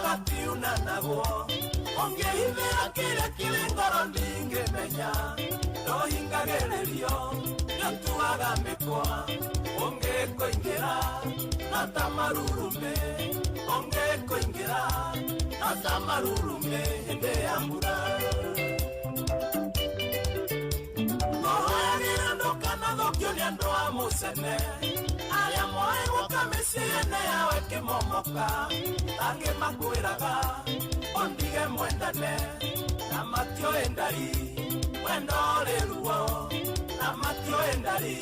Gatiunanagwo ũngĩhithĩra kĩrĩa kĩrĩ ngoro ndingĩmenya ndohingagĩrĩrio nĩũtuaga mĩkwa ũngĩkũingĩra no ta marurume ũngĩkũingĩra no ta marurume hĩndĩ ya mbura ngũhoyagĩra ndũkanathũkio nĩ andũ a mũcene arĩa moĩ gũka mĩciĩ yene yao ĩkĩmomoka angĩ makwĩraga ũndige mwendane na matioĩ ndari wendo ũrĩ ruo na matioĩ ndari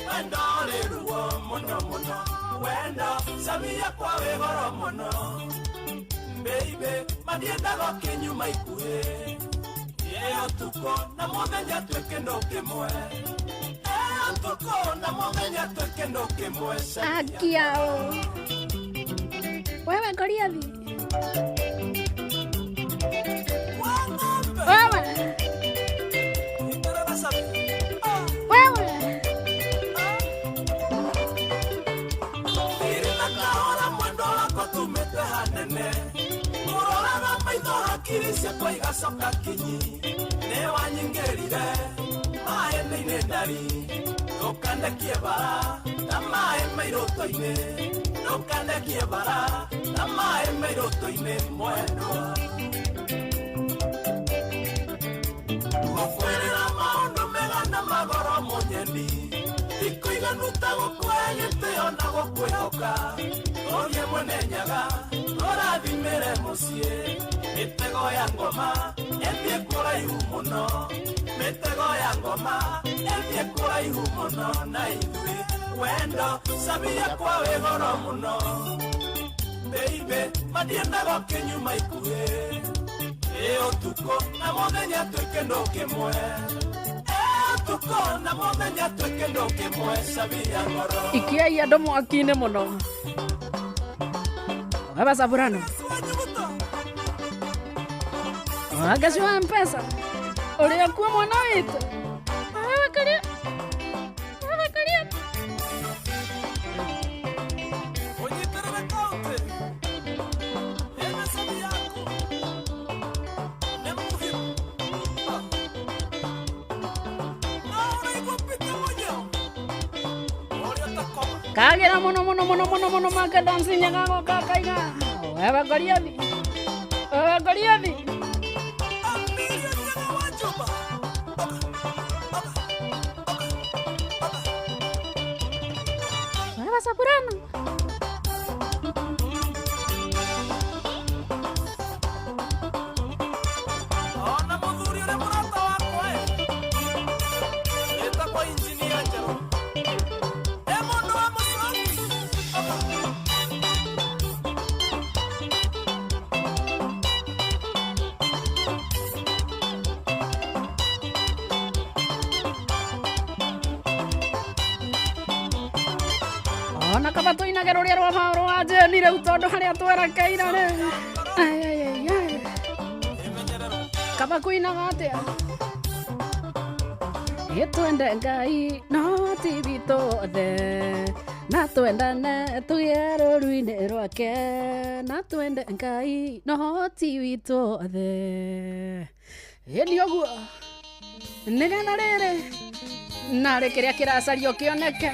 wendo ũrĩ ruo mũno mũno wendo camia kwa wĩ goro mũno baby mandiendaga ũkĩnyuma ikuhĩ ĩ ũtukũ na mũthenya twĩ kĩndũ kĩmwe ĩ ũtukũ na mũthenya twĩ kĩndũ kĩmwe Camia. Akiao. Wewe Goliathi. Wa ng'ombe Wewe. Itarara sabi. Ah, Wewe. ah. Thiri na kahora mwendo wako tumĩte hanene ũroraga maitho hakiri ciakwa igacoka kinyi nĩ wanyingĩrire maĩ-inĩ ndari ndũkandekie bara ta maĩ mairũtũ-inĩ ndũkandekie bara ta maĩ mairũtũ-inĩ mwendwa gũkwĩrĩra maũndũ mega na magoro mũnyeni tikũiganu ta gũkũhe gĩtĩo na gũkwĩhoka tũthiĩ mwene nyaga tũrathimĩre mũciĩ mĩtego ya ngoma ĩthiĩ kũraihu mũno mĩtego ya ngoma ĩthiĩ kũraihu mũno na ithuĩ wendo cabia kwa wĩ goro mũno baby mandiendaga ũkĩnyuma ikuhĩ ĩ ũtukũ na mũthenya twĩ kĩndũ kĩmwe ĩ ũtukũ na mũthenya twĩ kĩndũ kĩmwe cabia ngoro Ikiai andũ mwaki-inĩ mũno. Wewe Saburano. Wagaci wa Mpesa. Ũrĩa kuo mwana witũ. Wewe Karia. Wewe Karia. Ũnyitĩrĩre kaũntĩ ĩna cabi yaku nĩ muhimu no ũraigua Peter Mũnyao ũrĩa ũtakoma Kagira mũno mũno mũno mũno mũno make dansi nyagago kakaiga. Wewe Goliathi. Wewe Goliathi. Amiria Nyaga wa Juma Oka, oka, oka, oka. Wewe Saburano. Ona mũthuri ũrĩa mũrata wakwa ĩ ĩtagwo injinia njerũ ĩ mũndũ wa mũcoki Oka. Ona kaba tũinage rũrĩa rwa Paũlũ wa Jeni rĩu tondũ harĩa twerekeire rĩ. Ai, ai, ai, ai. Imenyererwo Kaba kũinaga atĩa? Ĩ twende Ngai no ti witũ othe na twendane tũgĩe rũru-inĩ rwake na twende Ngai no ti witũ othe. Ĩ nĩ ũguo nĩgetha rĩrĩ narĩ kĩrĩa kĩracario kĩoneke.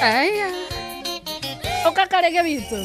Aya ũkakarĩge witũ.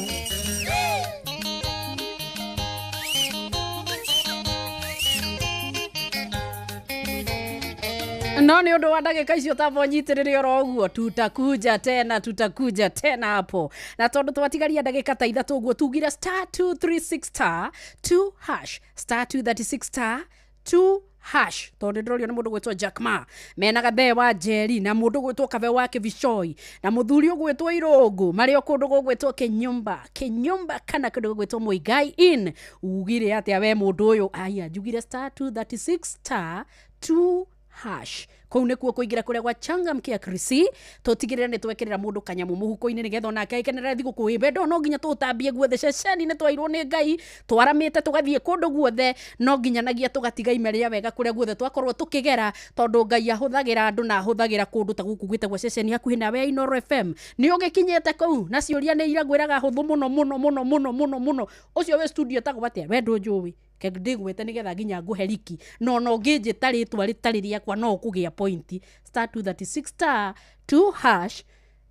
No nĩ ũndũ wa ndagĩka icio tamba ũnyitĩrĩre oro ũguo tutakuja tena tutakuja tena hapo na tondũ twatigaria ndagĩka ta ithatũ ũguo tugire star 236 star 2 hash star 236 star 2 hash tondũ ndĩrorio nĩ mũndũ gwĩtwo Jack Ma mena Gathee wa Njeri na mũndũ gwĩtwo Kabe wa Kĩbicoi na mũthuri ũgwĩtwo Irũngũ marĩ o kũndũ gũgwĩtwo Kĩnyũmba Kĩnyũmba kana kũndũ gũgwĩtwo Muigai Inn ugire atĩa we mũndũ ũyũ aya njugire star 236 star 2 hash. Kũu nĩkuo kũingĩra kũrĩa gwa changamkia Krisi, tũtigĩrĩre nĩ twekĩrĩra mũndũ kanyamũ mũhuko-inĩ nĩgetha onake akenerere thigũkũ. Ĩ wendo no nginya tũũtambie guothe ceceni, nĩ twairwo nĩ Ngai twaramĩte tũgathiĩ kũndũ guothe, no nginyanagia tũgatiga ime rĩa wega kũrĩa guothe twakorwo tũkĩgera, tondũ Ngai ahũthagĩra andũ na ahũthagĩra kũndũ ta gũkũ gwĩtagwo ceceni hakuhĩ nawe ya Inooro FM. Nĩ ũgĩkinyĩte kũu na ciũria nĩ iragwĩraga hũthũ mũno mũno mũno mũno mũno mũno. Ũcio wĩ studio etagwo atĩa? We ndũnjũĩ, ndĩgwĩte nĩgetha nginya ngũhe riki, no no ũngĩnjĩta rĩtwa rĩtarĩ rĩakwa no ũkũgĩa point. Star 236 star 2 hash.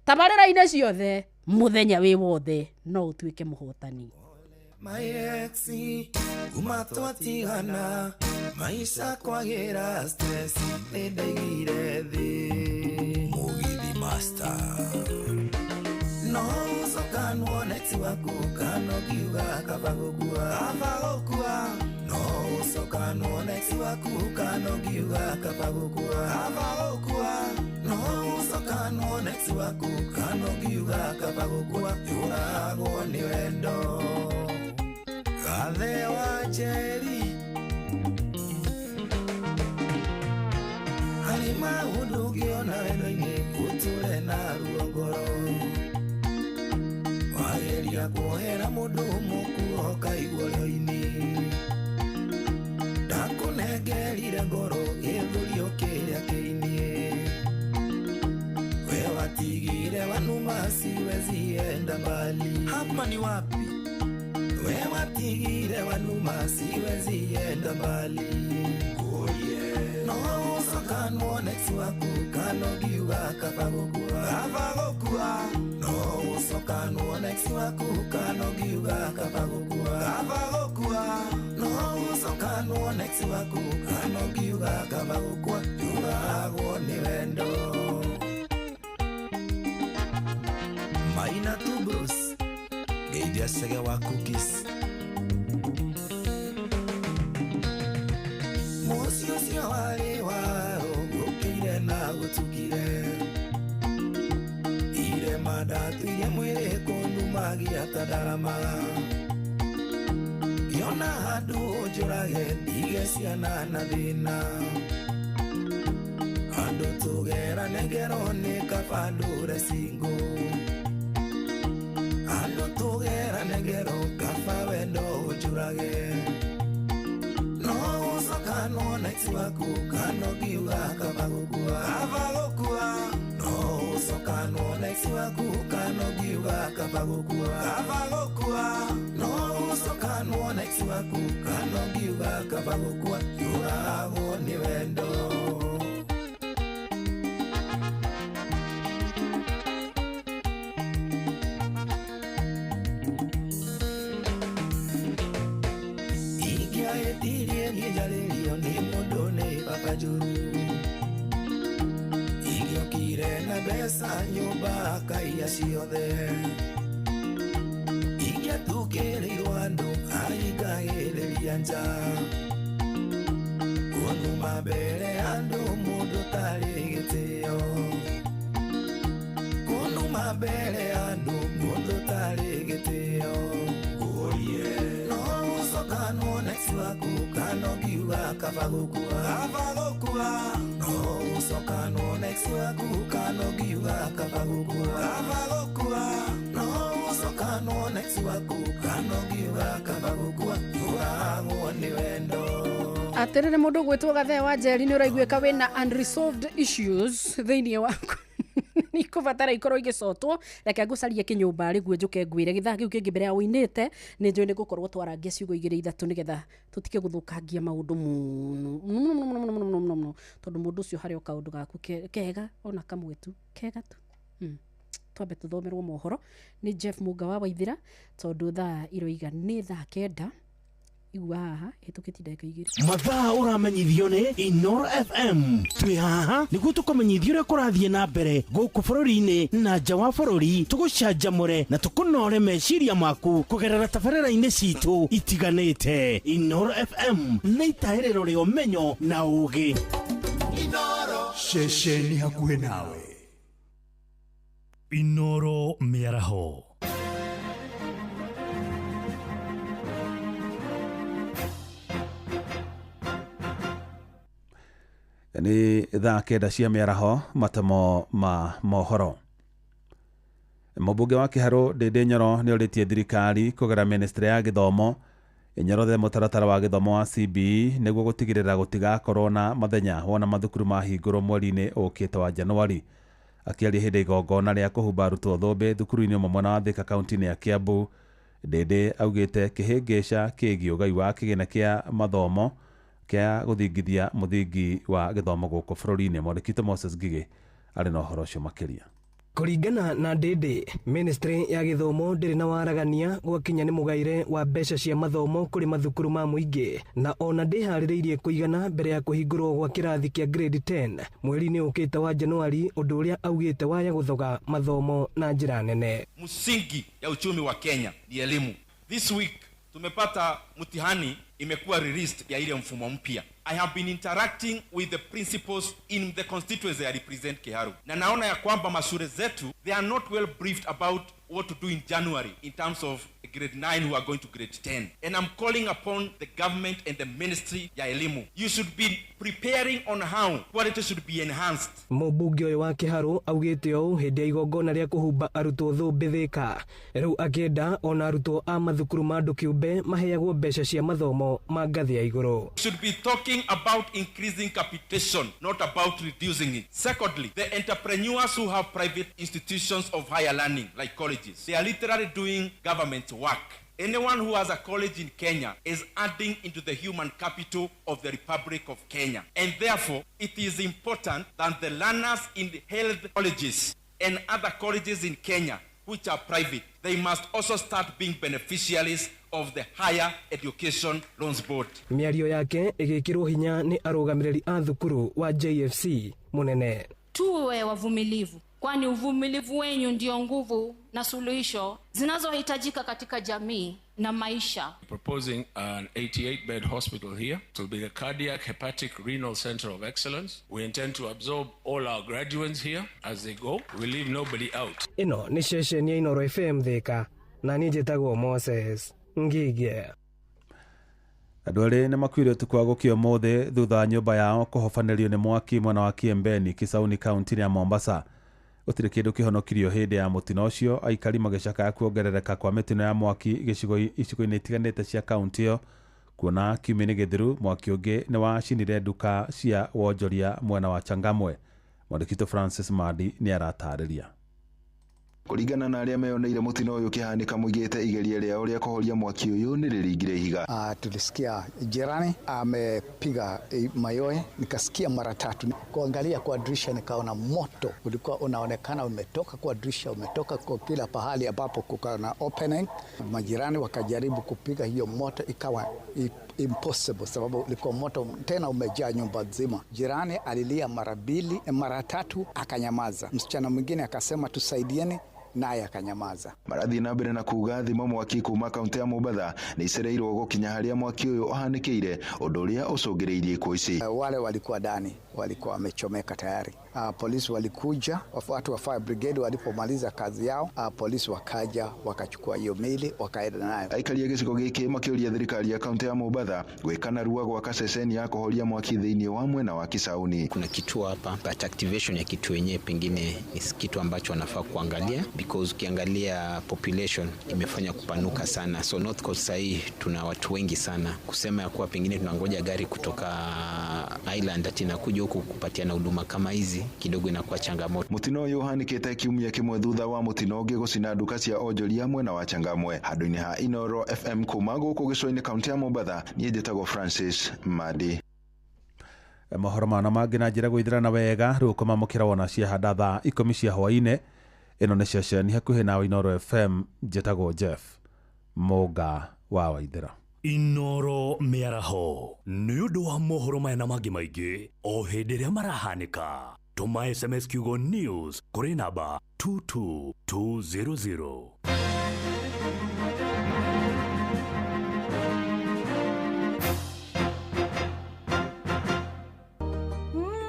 Tabarĩra-inĩ ciothe mũthenya wĩ wothe no ũtuĩke mũhotani. My ex, kuma twatigana maisha kwagĩra stress nĩ ndaigire thĩ. Mũgithi master no ũcokanwo next waku kana ũngiuga kaba gũkua, kaba gũkua. No ũcokanwo next waku kana ũngiuga kaba gũkua, kaba gũkua. No ũcokanwo next waku kana ũngiuga kaba gũkua, yũragwo nĩ wendo. Gathe wa Njeri harĩ maũndũ ũngĩona wendo-inĩ ũtũre na ruo ngoro, wageria kuohera mũndũ mũkuo kaigua rĩo-inĩ. Ndakũnengerire ngoro gĩthũrio kĩrĩa kĩiniĩ, we watigire wanuma siwezienda mbali. Hapa ni wapi? We watigire wanuma siwezienda mbali. No ũcokanwo next waku kana ũngiuga kaba gũkua, kaba gũkua. No ũcokanwo next waku kana ũngiuga kaba gũkua, kaba gũkua. No ũcokanwo next waku kana ũngiuga kaba gũkua, yũragwo nĩ wendo. Maina tu bros ngeithia cege wa cookies. Mũciĩ ũcio warĩ waro gũkĩire na gũtukire, irema ndatuire mwĩrĩ kũndumagia ta ndarama. Ngĩona handũ njũrage ndige ciana na thĩna, handũ tũgerane ngero nĩ kaba ndũre single. Handũ tũgerane ngero kaba wendo ũnjũrage. No ũcokanwo next waku kana ũngiuga kaba gũkua, kaba gũkua. No ũcokanwo next waku kana ũngiuga kaba gũkua, kaba gũkua. No ũcokanwo next waku kana ũngiuga kaba gũkua, yũragwo nĩ wendo. Ingĩahĩtirie niĩ njarĩrio nĩ mũndũ nĩ baba njũru, ingĩokire na mbeca nyũmba akaiya ciothe, ingĩatukĩrĩirwo andũ ahingagĩrĩria nja, kũnuma mbere andũ mũndũ tarĩ gĩtĩo, kũnuma mbere andũ mũndũ tarĩ gĩtĩo. No ũcokanwo next waku kana ũngiuga kaba gũkua, kaba gũkua. No ũcokanwo next waku kana ũngiuga kaba gũkua, kaba gũkua. No ũcokanwo next waku kana ũngiuga kaba gũkua, yũragwo nĩ wendo. Atĩrĩrĩ mũndũ ũgwĩtwo Gathe wa Njeri, nĩ ũraiguĩka wĩna unresolved issues thĩinĩ waku ikũbatara ikorwo igĩcotwo. Reke ngũcarie kĩnyũmba rĩguo njũke ngwĩre gĩthaa kĩu kĩngĩ mbere ya ũinĩte nĩ njũĩ nĩ ngũkorwo twarangia ciugo igĩrĩ ithatũ nĩgetha tũtige gũthũkangia maũndũ mũno mũno mũno mũno mũno mũno mũno, tondũ mũndũ ũcio harĩ o kaũndũ gaku kega ona kamwe tu kega tu. Twambe tũthomerwo mohoro nĩ Jeff Mũnga wa Waithĩra, tondũ thaa iroiga nĩ thaa 9 igua haha hĩtũkĩtie ndagĩka 2. Mathaa ũramenyithio nĩ Inooro FM. Twĩ haha nĩguo tũkũmenyithie ũrĩa kũrathiĩ na mbere gũkũ bũrũri-inĩ na nja wa bũrũri, tũgũcanjamũre na tũkũnore meciria maku kũgerera tabarĩra-inĩ citũ itiganĩte. Inooro FM nĩ itahĩrĩro rĩa ũmenyo na ũũgĩ. Ceceni hakuhĩ nawe. Inooro mĩaraho. Nĩ thaa 9 cia mĩaraho matemo ma mohoro. Mũmbunge wa Kĩharũ Ndĩndĩ Nyoro nĩ orĩtie thirikari kũgera ministry ya gĩthomo ĩnyorothe mũtaratara wa gĩthomo wa CBE nĩguo gũtigĩrĩra gũtigakorwo na mathenya wona mathukuru mahingũrwo mweri-inĩ ũkĩte wa Januari. Akĩaria hĩndĩ igongona rĩa kũhumba arutwo thũmbĩ thukuru-inĩ ũmwe mwena wa Thika kaunti-inĩ ya Kiambu, Ndĩndĩ augĩte kĩhĩngĩca kĩgiĩ ũgai wa kĩgĩna kĩa mathomo kĩa gũthingithia mũthingi wa gĩthomo gũkũ bũrũri-inĩ. Mwandĩki Moses Ngigĩ arĩ na ũhoro ũcio makĩria. Kũringana na Ndĩndĩ, ministry ya gĩthomo ndĩrĩ na waragania gwakinya nĩ mũgaire wa mbeca cia mathomo kũrĩ mathukuru ma mũingĩ, na ona ndĩharĩrĩirie kũigana mbere ya kũhingũrwo gwa kĩrathi kĩa grade 10 mweri-inĩ ũkĩte wa Januari, ũndũ ũrĩa augĩte waya gũthoga mathomo na njĩra nene. Msingi ya uchumi wa Kenya ni elimu. This week tumepata mtihani imekuwa released ya ile mfumo mpya. I have been interacting with the principals in the constituency I represent, Kiharu. Na naona ya kwamba mashule zetu, they are not well briefed about what to do in January in terms of grade 9 who are going to grade 10. And I'm calling upon the government and the ministry ya elimu. You should be preparing on how quality should be enhanced. Mũmbunge ũyũ wa Kĩharũ augĩte ũũ hĩndĩ ya igongona rĩa kũhumba arutwo thũmbĩ Thika. Rĩu akĩenda ona arutwo a mathukuru ma andũ kĩũmbe maheagwo mbeca cia mathomo ma ngathĩ ya igũrũ. Should be talking about increasing capitation, not about reducing it. Secondly, the entrepreneurs who have private institutions of higher learning, like colleges, they are literally doing government work. Anyone who has a college in Kenya is adding into the human capital of the Republic of Kenya. And therefore, it is important that the learners in the health colleges and other colleges in Kenya, which are private, they must also start being beneficiaries of the Higher Education Loans Board. Mĩario yake ĩgĩkĩrwo hinya nĩ arũgamĩrĩri a thukuru wa JFC munene. Tuwe wavumilivu, kwani uvumilivu wenyu ndio nguvu na suluhisho zinazohitajika katika jamii na maisha. Proposing an 88-bed hospital here. It will be the Cardiac Hepatic Renal Center of Excellence. We intend to absorb all our graduates here as they go. We leave nobody out. Ĩno nĩ ceceni ya Inoro FM Thika, na niĩ njĩtagwo Moses Ngigĩ. Andũ erĩ nĩ makuire ũtukũ wa gũkĩa ũmũthĩ thutha wa nyũmba yao kũhobanĩrio nĩ mwaki mwena wa Kiembeni, Kisauni, kaunti ya Mombasa. Gũtirĩ kĩndũ kĩhonokirio hĩndĩ ya mũtino ũcio, aikari magĩcakaya kuongerereka kwa mĩtino ya mwaki icigo-inĩ itiganĩte cia kaunti ĩyo. Kuona kiumia-inĩ gĩthiru mwaki ũngĩ nĩ wacinire nduka cia wonjoria mwena wa Changamwe. Mwandĩki Francis Madi nĩ aratarĩria. Kũringana na arĩa meyoneire mũtino ũyũ ũkĩhanĩka moigĩte igeria rĩao rĩa kũhoria mwaki ũyũ nĩ rĩringire ihiga. Tulisikia jirani amepiga mayowe, nikasikia mara tatu. Kuangalia kwa dirisha nikaona moto ulikuwa unaonekana umetoka kwa dirisha, umetoka kwa kila pahali ambapo kukawa na opening. Majirani wakajaribu kupiga hiyo moto, ikawa impossible sababu ulikuwa moto tena umejaa nyumba nzima. Jirani alilia mara mbili, mara tatu akanyamaza. Msichana mwingine akasema tusaidieni, naye akanyamaza. Marathiĩ na mbere na kuga thimo mwaki kuma kaunti ya Mombatha nĩ icereirwo gũkinya harĩa mwaki ũyũ ũhanĩkĩire, ũndũ ũrĩa ũcũngĩrĩirie ikuũ ici. Wale walikuwa ndani walikuwa wamechomeka tayari. Polisi walikuja, watu wa fire brigade walipomaliza kazi yao, polisi wakaja wakachukua hiyo mili wakaenda nayo. Aikari a gĩcigo gĩkĩ makĩũria thirikari ya kaunti ya Mombatha gwĩka narua gwaka ceceni ya kũhoria mwaki thĩinĩ wa mwena wa Kisauni. Kuna kituo hapa, but activation ya kituo yenyewe pengine ni kitu ambacho wanafaa kuangalia, because ukiangalia population imefanya kupanuka sana. So North Coast sahii tuna watu wengi sana, kusema ya kuwa pengine tunangoja gari kutoka Island ati inakuja huku kupatiana huduma kama hizi kidogo inakuwa changamoto. Mũtino ũyũ ũhanĩkĩte kiumia kĩmwe thutha wa mũtino ũngĩ gũcina nduka cia onjoria mwena wa Changamwe. Handũ-inĩ ha Inoro FM kuma gũkũ gĩcũa-inĩ kaunti ya Mombatha, niĩ njĩtagwo Francis Madi. Mohoro mana mangĩ na njĩra gwĩthirana wega rĩu kũmamũkĩra wona ciahanda thaa 10 cia hwaĩ-inĩ. Ĩno nĩ ceceni hakuhĩ nawe Inoro FM, njĩtagwo Jeff Mũnga wa Waithĩra. Inoro mĩaraho nĩ ũndũ wa mohoro maya na mangĩ maingĩ o hĩndĩ ĩrĩa marahanĩka. Tũma SMS kiugo news kũrĩ namba 22200.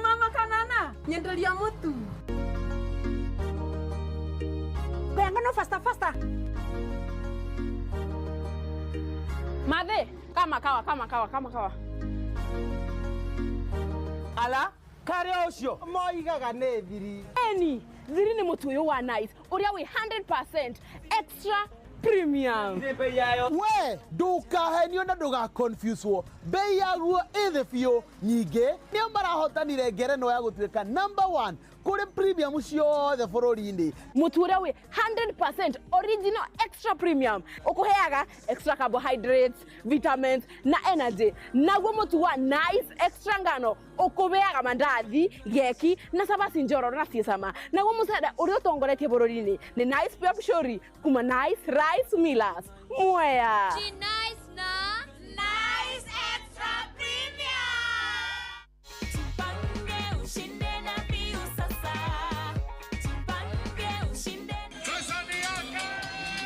Mama kanana nyenderia mutu Bengano faster faster. Madhe, kama kawa kama kawa kama kawa. Ala, Karĩ ũcio moigaga nĩ thiri. Eni thiri nĩ mũtu ũyũ wa Nice ũrĩa wĩ 100% extra premium. We ndũkahenio na ndũgaconfuswo, bei yaguo ĩ thĩ biũ. Nyingĩ nĩo marahotanire ngerenwa ya gũtuĩka number one kũrĩ premium ciothe bũrũri-inĩ. Mũtu ũrĩa wĩ 100% original extra premium ũkũheaga extra carbohydrates, vitamins na energy. Naguo mũtu wa Nice Extra ngano ũkũheaga mandathi, geki na cabaci njororo na ciĩ cama. Naguo mũcere ũrĩa ũtongoretie bũrũri-inĩ nĩ Nice Pure Pishori kuma Nice Rice Millers, Mwea. Nice na Nice Extra Premium. Tupange ushinde na Viusasa. Tupange ushinde.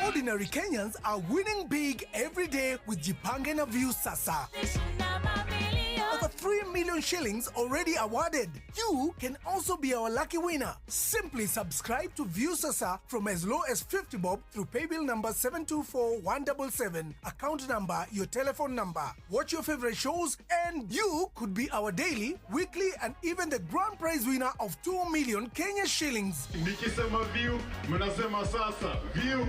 Ordinary Kenyans are winning big every day with Jipange na Viusasa. Over 3 million shillings already awarded. You can also be our lucky winner. Simply subscribe to Viusasa from as low as 50 bob through paybill number 724177, account number, your telephone number. Watch your favorite shows and you could be our daily, weekly and even the grand prize winner of 2 million Kenya shillings. Nikisema view, mnasema sasa. View.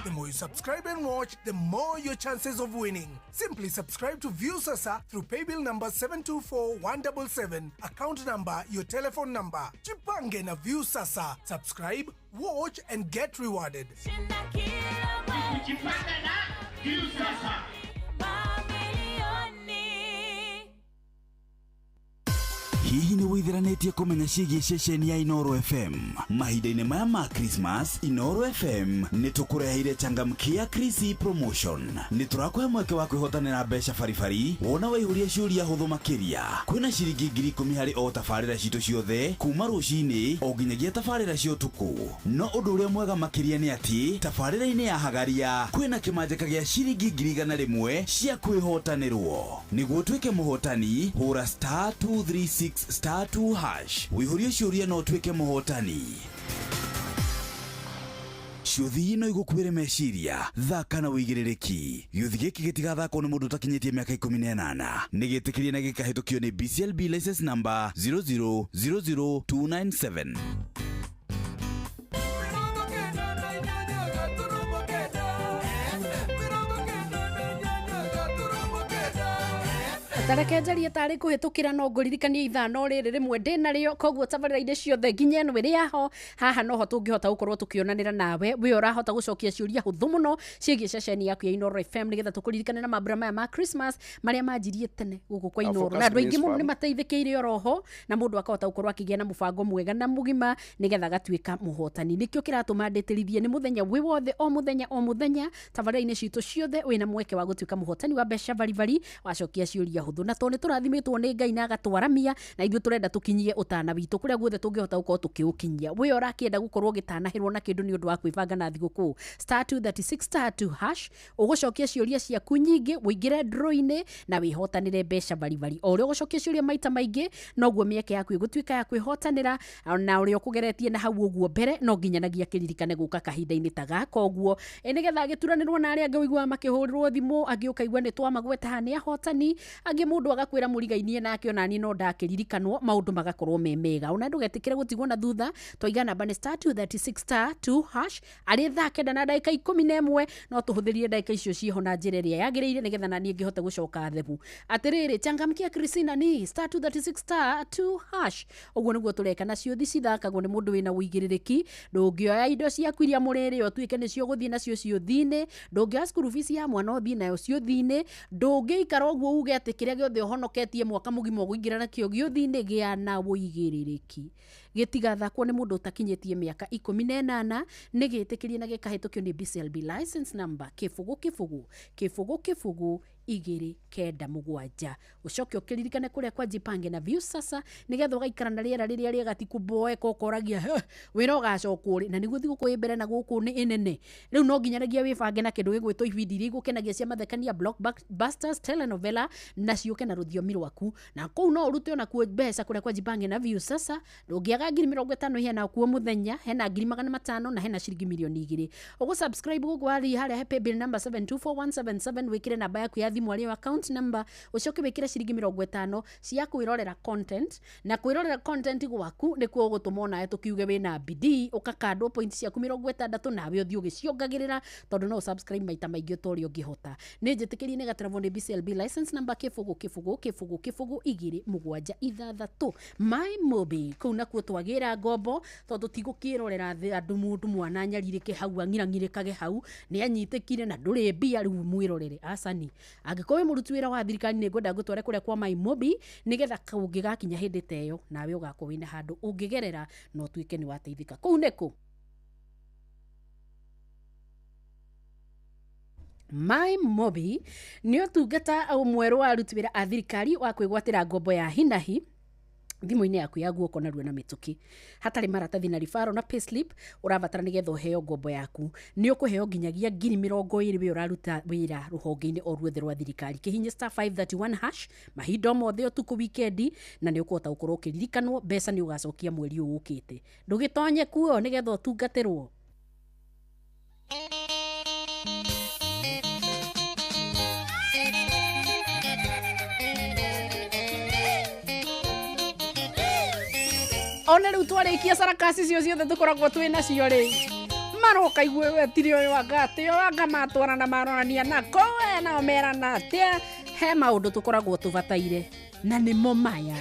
The more you subscribe and watch, the more your chances of winning. Simply subscribe to Viusasa through paybill number 724177, account number, your telephone number. Jipange na Viusasa. Subscribe, watch and get rewarded. Jipange na Viusasa. Mamilioni. Hihi nĩ wĩtheranĩtie kũmenya ciĩgiĩ ceceni ya Inoro FM? Mahinda-inĩ maya ma Christmas, Inoro FM nĩ tũkũreheire Changamkia Krisi promotion. Nĩ tũrakũhe mweke wa kwĩhotanĩra mbeca baribari wona waihũria ciũria hũthũ makĩria. Kwĩna ciringi 10,000 harĩ o tabarĩra citũ ciothe kuma rũcinĩ o nginyagia tabarĩra cia ũtukũ. No ũndũ ũrĩa mwega makĩria nĩ atĩ tabarĩra-inĩ ya Hagaria kwĩna kĩmanjĩka gĩa ciringi 100,000 cia kwĩhotanĩrwo. Nĩguo ũtuĩke mũhotani, hũra *236*2# wĩihũrie ciũria na ũtuĩke mũhotani. Ciũthi no igũkuĩre meciria. Thaka na wĩigĩrĩrĩki. Gĩũthi gĩkĩ gĩtigathakwo nĩ mũndũ ũtakinyĩtie mĩaka 18. Nĩ gĩtĩkĩrie na gĩkahĩtũkio nĩ BCLB license number 0000297. Tareke njarie tarĩ kũhĩtũkĩra, no ngũririkanie ithano rĩrĩ rĩmwe ndĩ narĩo. Koguo tabarĩra-inĩ ciothe nginya ĩno ĩrĩ yaho haha noho tũngĩhota gũkorwo tũkĩonanĩra nawe, we ũrahota gũcokia ciũria hũthũ mũno ciĩgiĩ ceceni yaku ya Inoro FM, nĩgetha tũkũririkane na mambura maya ma Christmas marĩa manjirie tene gũkũ kwa Inoro, na andũ aingĩ mũno nĩ mateithĩkĩire oroho, na mũndũ akahota gũkorwo akĩgĩa na mũbango mwega na mũgima nĩgetha agatuĩka mũhotani. Nĩkĩo kĩratũma ndĩtĩrithie nĩ mũthenya wĩ wothe, o mũthenya o mũthenya, tabarĩra-inĩ citũ ciothe wĩna mweke wa gũtuĩka mũhotani wa mbeca baribari wacokia ciũria hũthũ. Na tondũ nĩ tũrathimĩtwo nĩ Ngai na agatwaramia, na ithuĩ tũrenda tũkinyie ũtana witũ kũrĩa guothe tũngĩhota gũkorwo tũkĩũkinyia. We ũrakĩenda gũkorwo ũgĩtanahĩrwo na kĩndũ nĩ ũndũ wa kwĩbanga na thigũkũ, *236*2# ũgũcokia ciũria ciaku nyingĩ, ũingĩre draw-inĩ na wĩhotanĩre mbeca baribari. O ũrĩa ũgũcokia ciũria maita maingĩ, noguo mĩeke yaku ĩgũtuĩka ya kwĩhotanĩra, na ũrĩa ũkũgeretie na hau ũguo mbere no nginyanagia kĩririkane gũka kahinda-inĩ ta gaka ũguo, nĩgetha agĩturanĩrwo na arĩa angĩ ũiguaga makĩhũrĩrwo thimũ, angĩ ũkaigua nĩ twamagweta haha nĩ ahotani, angĩ mũndũ agakwĩra mũrigainie nake onani no ndakĩririkanwo, maũndũ magakorwo me mega. Ona ndũgetĩkĩre gũtigwo na thutha. Twaiga namba nĩ *236*2# arĩ 9:11, no tũhũthĩrie ndagĩka icio ciĩho na njĩra ĩrĩa yagĩrĩire nĩgetha naniĩ ngĩhote gũcoka thebu. Atĩrĩrĩ, changamkia Christina ni *236*2# ũguo nĩguo tũreka. Na ciũthi cithakagwo nĩ mũndũ wĩna ũigĩrĩrĩki. Ndũngĩoya indo ciaku iria mũrĩrĩ ũtuĩke nĩcio ũgũthiĩ nacio ciũthi-inĩ, ndũngĩoya school fees ya mwana ũthiĩ nayo ciũthi-inĩ, ndũngĩikara ũguo uge atĩ kĩrĩa gĩothe ũhonoketie mwaka mũgima ũgũingĩra nakĩo gĩũthi-inĩ. Gĩa na ũigĩrĩrĩki. Gĩtigathakwo nĩ mũndũ ũtakinyĩtie mĩaka 18. Nĩ gĩtĩkĩrie na gĩkahĩtũkio nĩ BCLB license number 0 0 0 0 2 9 7. Ũcoke ũkĩririkane kũrĩa kwa Jipange na Viusasa nĩgetha ũgaikara na rĩera rĩrĩa rĩega, ti kũboeka ũkoragia wĩra ũgacokwo rĩ, na nĩguo thigũkũ ĩ mbere na gũkũ nĩ ĩnene. Rĩu no nginyanagia wĩbange na kĩndũ gĩgwĩtwo ibindi iria igũkenagia cia mathekania, blockbusters, telenovela, na ciũke na rũthiomi rwaku, na kũu no ũrute onakuo mbeca kũrĩa kwa Jipange na Viusasa. Ndũngĩaga 50,000 iheana kuo mũthenya, hena 500,000 na hena ciringi 2,000,000. Ũgũ subscribe gũkũ wathiĩ harĩa he paybill number 724177, wĩkĩre namba yaku ya thimũ. thimũ arĩo account number, ũcoke wĩkĩre ciringi 50 cia kwĩrorera content, na kwĩrorera content gwaku nĩkuo ũgũtũma onawe tũkiuge wĩna bidii, ũgakandwo point ciaku 60 nawe ũthiĩ ũgĩciongagĩrĩra tondũ no subscribe maita maingĩ ta ũrĩa ũngĩhota. Nĩ njĩtĩkĩrie nĩ gaterevwo nĩ BCLB license number 0 0 0 0 2 7 6. My Mobi kũu nakuo twagĩra ngombo tondũ tigũkĩrorera andũ mũndũ mwana anyarirĩke hau ang'irang'irĩkage hau nĩ anyitĩkire na ndũrĩ mbia rĩu mwĩrorere acani. Angĩkorwo wĩ mũruti wĩra wa thirikari nĩ ngwenda ngũtware kũrĩa kwa My Mobi nĩgetha kũngĩgakinya hĩndĩ ta ĩyo nawe ũgakorwo wĩna handũ ũngĩgerera na ũtuĩke nĩ wateithĩka. Kũu nĩkũ? My Mobi nĩ ũtungata mwerũ wa aruti wĩra a thirikari wa kwĩgwatĩra ngombo ya hinahi thimũ-inĩ yaku ya guoko narua na mĩtũkĩ hatarĩ maratathi na ribaro na payslip ũrabatara nĩgetha ũheo ngombo yaku. Nĩ ũkũheo nginyagia 20,000 wĩ ũraruta wĩra rũhonge-inĩ o ruothe rwa thirikari. Kĩhinyie star 531 hash mahinda mothe ũtukũ wikendi na nĩ ũkũhota gũkorwo ũkĩririkanwo mbeca nĩ ũgacokia mweri ũyũ ũkĩte. Ndũgĩtonye kuo nĩgetha ũtungatĩrwo. Ona rĩu twarĩkia sarakasi cio ciothe tũkoragwo twĩ nacio rĩ maroka igue wetire ũyũ anga atĩ ũyũ anga matwarana maronania nako we nao merana atĩa. He maũndũ tũkoragwo tũbataire na nĩmo maya.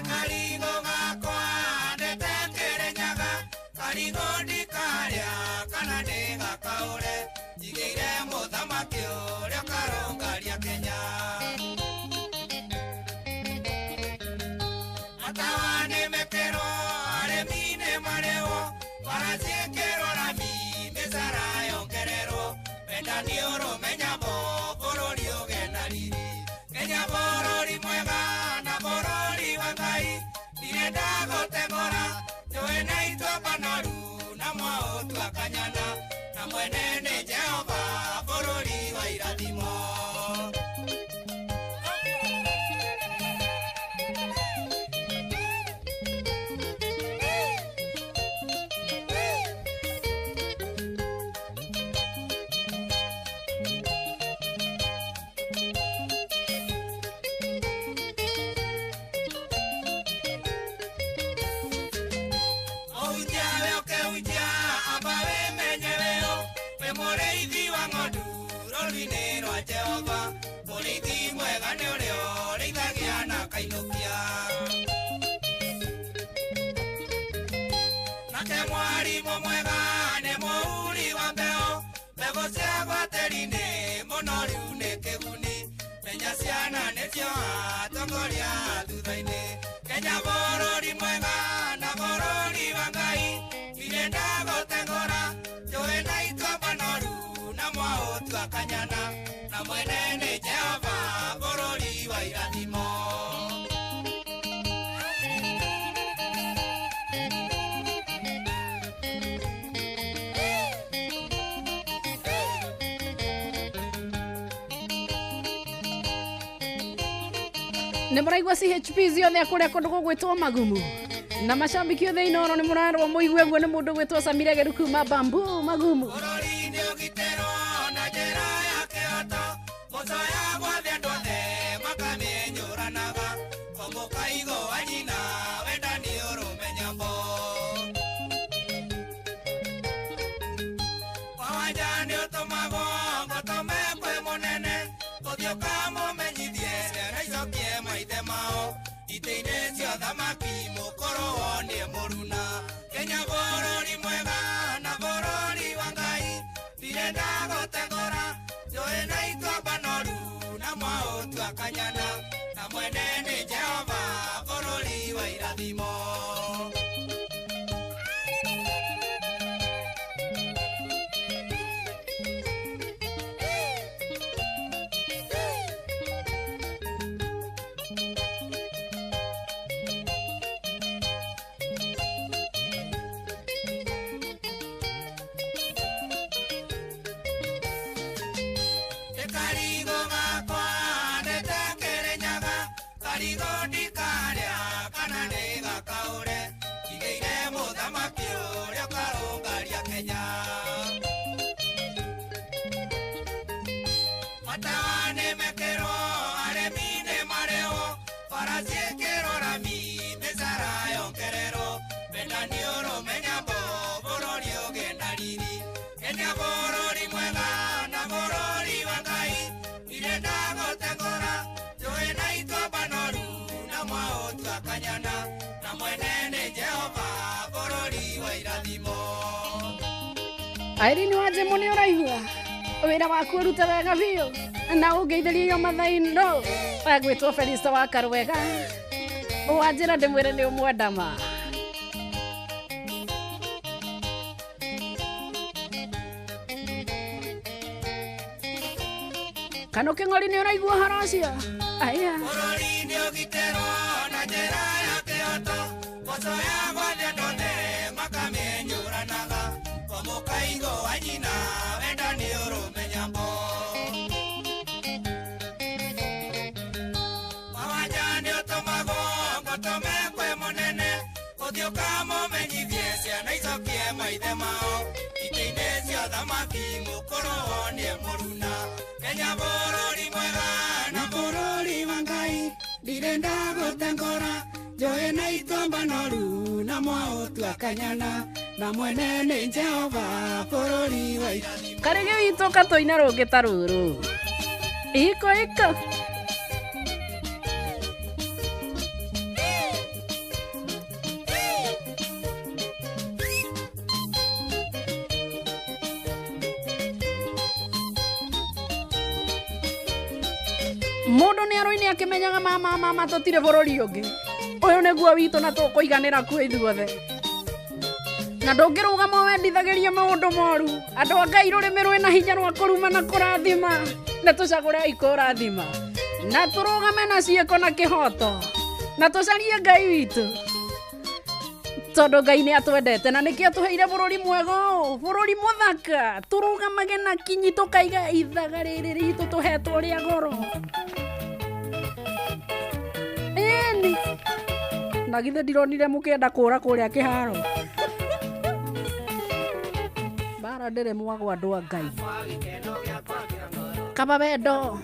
Nĩ mũraigua CHP ciothe kũrĩa kũndũ gũgwĩtwo Magumu na macambiki othe Inooro nĩ mũrarwo mũigue guo nĩ mũndũ gwĩtwo Samira Geru kuma Bambu Magumu. Karigo gakwa ndete mwega na bũrũri wa Ngai irenda gũtengũra njũĩ na ituamba noru na mwaũtua kanyana na mwene nĩ Jehova bũrũri wa irathimo. Irene wa Njimũ nĩ ũraigua wĩra waku ũrute wega biũ na ũngeithĩrie iyo mathaino wagwĩtwo Felista wa Karwega wanjĩra ndĩmwĩre nĩ ũmwenda ma. Kano kĩng'ori nĩ ũraigua ũhoro ũcio? Aya. Bũrũri nĩ ũgitĩrwo na njĩra ya kĩhooto mboco ya gwathĩ andũ othe makamĩenyũranaga kwa mũkaigo wa nyina wenda nĩ ũrũme nyambo. Mawanja nĩ ũtũmagwo ngotome kwĩ mũnene ũthiĩ ũkamũmenyithie ciana icokie maithe mao itĩ-inĩ cia ũthamaki mũkũrũ wonie mũruna. Kenya bũrũri mwega na bũrũri wa Ngai ndirenda gũtengũra njũĩ na ituamba noru na mwaũtua kanyana na mwene nĩ Jehova bũrũri wa irathimo. Karĩgĩ witũ katũina rũngĩ ta rũrũ iko iko. Mũndũ nĩ arũine akĩmenyaga mama mama tũtirĩ bũrũri ũngĩ ũyũ nĩguo witũ na tũkũiganĩra kuo ithuothe na ndũngĩrũgama wendithagĩrie maũndũ moru andũ a Ngai rũrĩmĩ rwĩna hinya rwa kũruma na kũrathima na tũcagũre ikũrathima na tũrũgame na ciĩko na kĩhoto na tũcarie Ngai witũ tondũ Ngai nĩ atwendete na nĩkĩo atũheire bũrũri mwega ũũ bũrũri mũthaka tũrũgamage na kinyi tũkaiga ithaga rĩrĩ ritũ tũhetwo rĩa goro. Ĩni na githĩ ndironire mũkĩenda kũra kũrĩa kĩharo mbara ndĩrĩ mwagwo andũ a Ngai kaba wendo.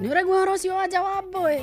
Nĩ ũraigua ũhoro ũcio wa nja wa mbũĩ?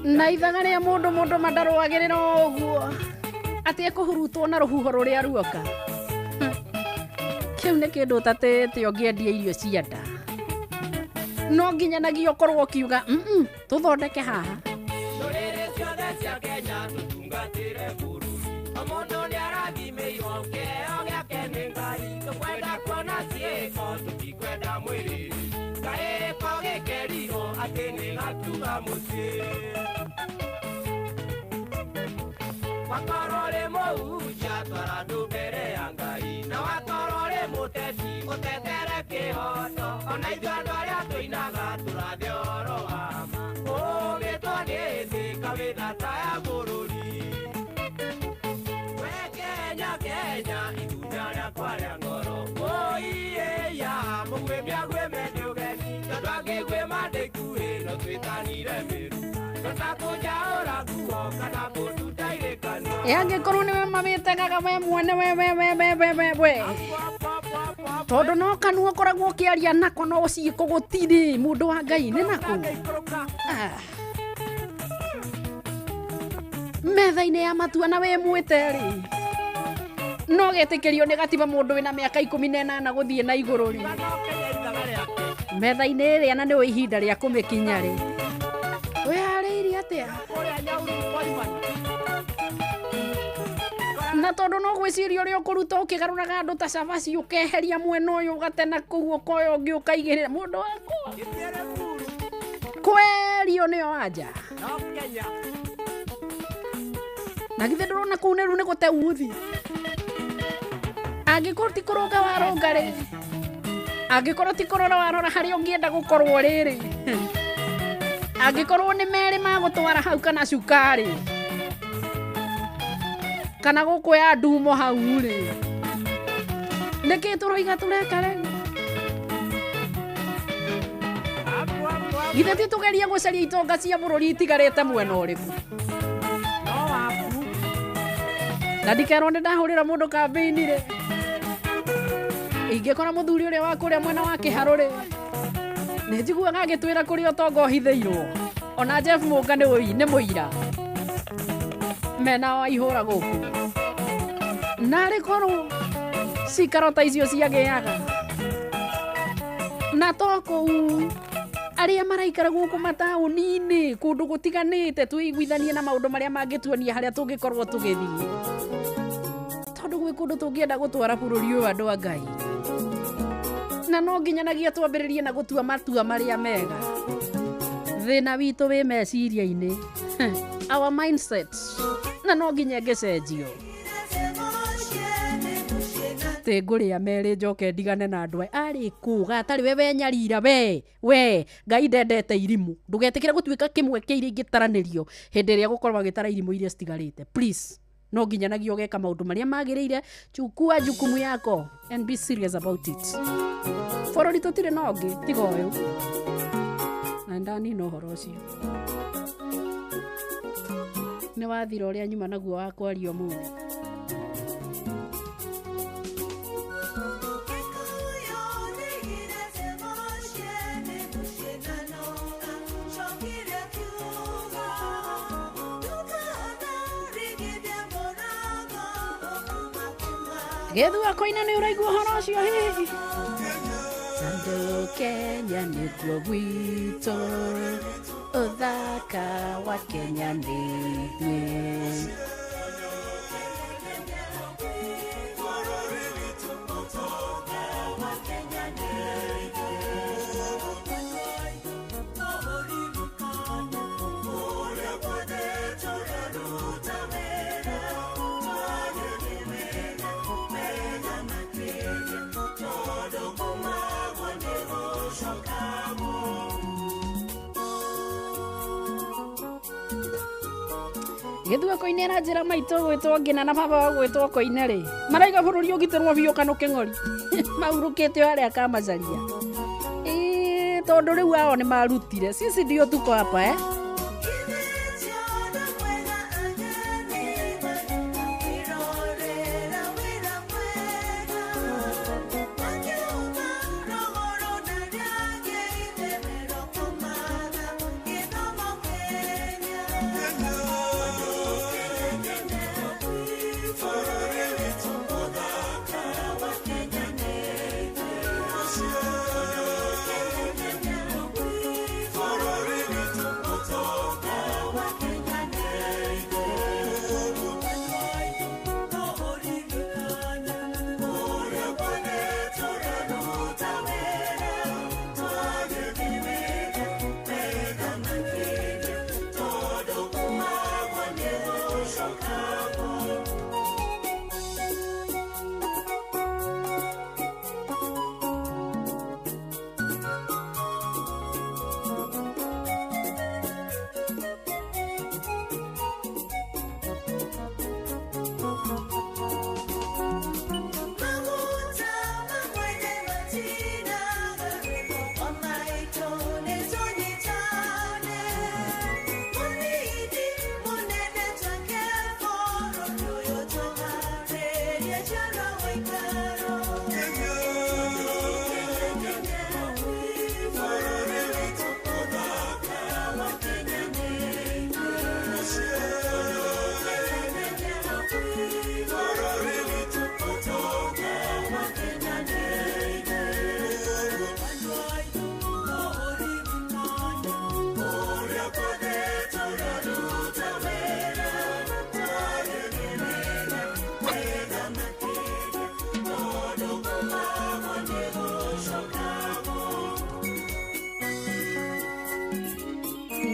Na ithaga rĩa mũndũ mũndũ mandarũagĩrĩra ũguo atĩ ekũhurutwo na rũhuho rũrĩa ruoka. Kĩu nĩ kĩndũ ũtatĩte ũngĩendia irio cia nda no nginyanagia ũkorwo ũkiuga tũthondeke haha. Ä angĩkorwo nĩwe mamĩtegaga we mwene we we we we we we we tondũ no kanua ũkoragwo ũkĩaria nako no ciĩko gũtirĩ mũndũ wa Ngai nĩ nako. Ah. Metha-inĩ ya matua na wĩ mwĩte rĩ, no getĩkĩrio nĩ gatiba mũndũ wĩna mĩaka 18 gũthiĩ na igũrũ rĩ, metha-inĩ ĩrĩa na nĩwe ihinda rĩa kũmĩkinya rĩ, wĩharĩirie atĩa? Na tondũ no gwĩciria ũrĩa ũkũruta ũkĩgarũraga andũ ta cabaci, ũkeheria mwena ũyũ, ũgatena kũu, ũkoya ũngĩ ũkaigĩrĩra mũndũ wakwa kwerio nĩyo anja. Na githĩ ndũrona kũu nĩ rĩu nĩ gũte uthi? Angĩkorwo ti kũrũnga warũnga rĩ, angĩkorwo ti kũrora warora harĩa ũngĩenda gũkorwo rĩrĩ, angĩkorwo nĩ merĩ magũtwara hau kana cukari kana gũkũya ndumo hau rĩ, nĩkĩ tũroiga tũreka rĩ? Githĩ ti tũgerie gũcaria itonga cia bũrũri itigarĩte mwena ũrĩkũ? Na ndikerwo nĩ ndahũrĩra mũndũ kambĩini rĩ, ingĩkora mũthuri ũrĩa wa kũrĩa mwena wa Kĩharũ rĩ, nĩ njiguaga agĩtwĩra kũrĩa ũtonga ũhithĩirwo. Ona Jeff Mũnga nĩ nĩ mũira mena wa ihũra gũkũ, narĩ korwo cikaro ta icio ciagĩaga na to kũu arĩa maraikara gũkũ mataũni-inĩ kũndũ gũtiganĩte, twĩiguithanie na maũndũ marĩa mangĩtuonia harĩa tũngĩkorwo tũgĩthiĩ, tondũ gwĩ kũndũ tũngĩenda gũtwara bũrũri ũyũ, andũ a Ngai, na no nginyanagia twambĩrĩrie na gũtua matua marĩa mega. Thĩna witũ wĩ meciria-inĩ, our mindset, na no nginya ĩngĩcenjio. Tĩ ngũrĩa merĩ njoke ndigane na andũ aya arĩ kũ gatarĩ we we nyarira we we Ngai ndendete irimũ. Ndũgetĩkĩre gũtuĩka kĩmwe kĩa iria ingĩtaranĩrio hĩndĩ ĩrĩa gũkorwo agĩtara irimũ iria citigarĩte. Please, no nginyanagia ũgeka maũndũ marĩa magĩrĩire. Chukua jukumu yako and be serious about it. Bũrũri tũtirĩ na ũngĩ tiga ũyũ, na ndanina ũhoro ũcio nĩ wathira ũrĩa nyuma naguo wa kwaria ũmũthĩ. Gĩthua koina nĩ ũraigua ũhoro ũcio hihi? Tondũ Kenya nĩkuo gwitũ, ũthaka wa Kenya nĩ ithuĩ. Gĩthua koine na njĩra maitũ gwĩtwo ngina na baba wa gwĩtwo koine rĩ, maraiga bũrũri ũgitĩrwo biũ kanũke ng'ori mahurũkĩte o harĩa kamacaria. Ĩĩ, tondũ rĩu ao nĩ marutire sisi ndio tuko hapa, eh?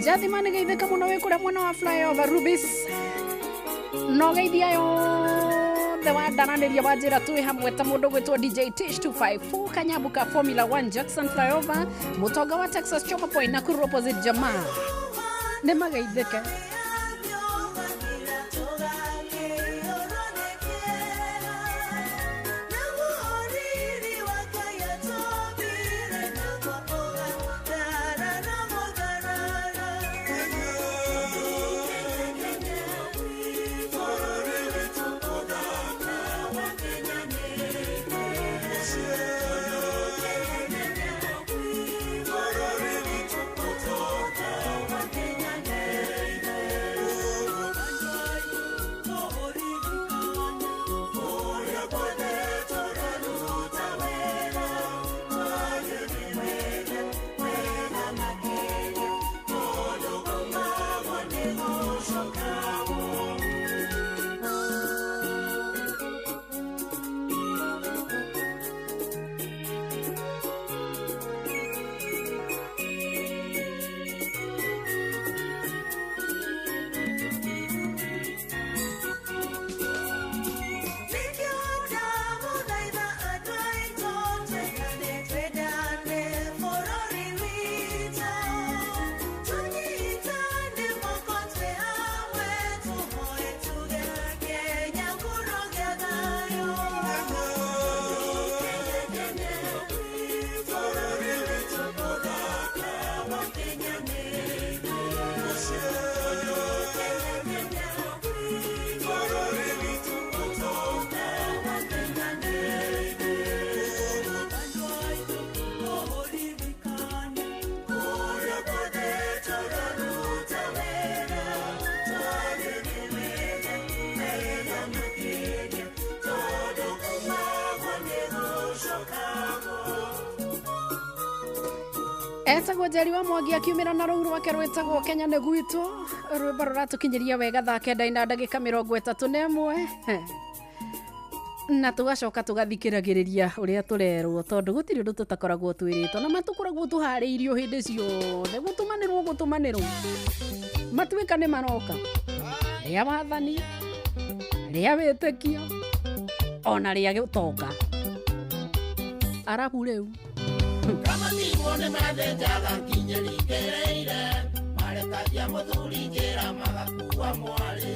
Jathima nĩ geithĩka mũno wĩ kũrĩa mwena wa flyover Rubis. No geithia yothe wandaranĩria wanjĩra twĩ hamwe ta mũndũ gwĩtwo DJ Tish 254 Kanyambuka Formula 1 Jackson flyover Mũtonga wa Texas Chopper Point Nakuru opposite jamaa nĩ mageithĩke. Etagwo Njeri wa Mwangi akiumĩra na rũu rwake rwĩtagwo Kenya nĩ gwitũ, rwĩmbo rũratũkinyĩria wega thaa 9 na ndagĩka 31 na tũgacoka tũgathikĩragĩrĩria ũrĩa tũrerwo tondũ gũtirĩ ũndũ tũtakoragwo twĩrĩtwo na matũkoragwo tũharĩirio hĩndĩ ciothe gũtũmanĩrwo gũtũmanĩrwo matuĩka nĩ maroka rĩa wathani rĩa wĩtĩkio ona rĩa gĩtonga arabu rĩu kama timone mathĩnjaga nginya ringĩrĩire marekagia mũthuri njĩra magakua mwarĩ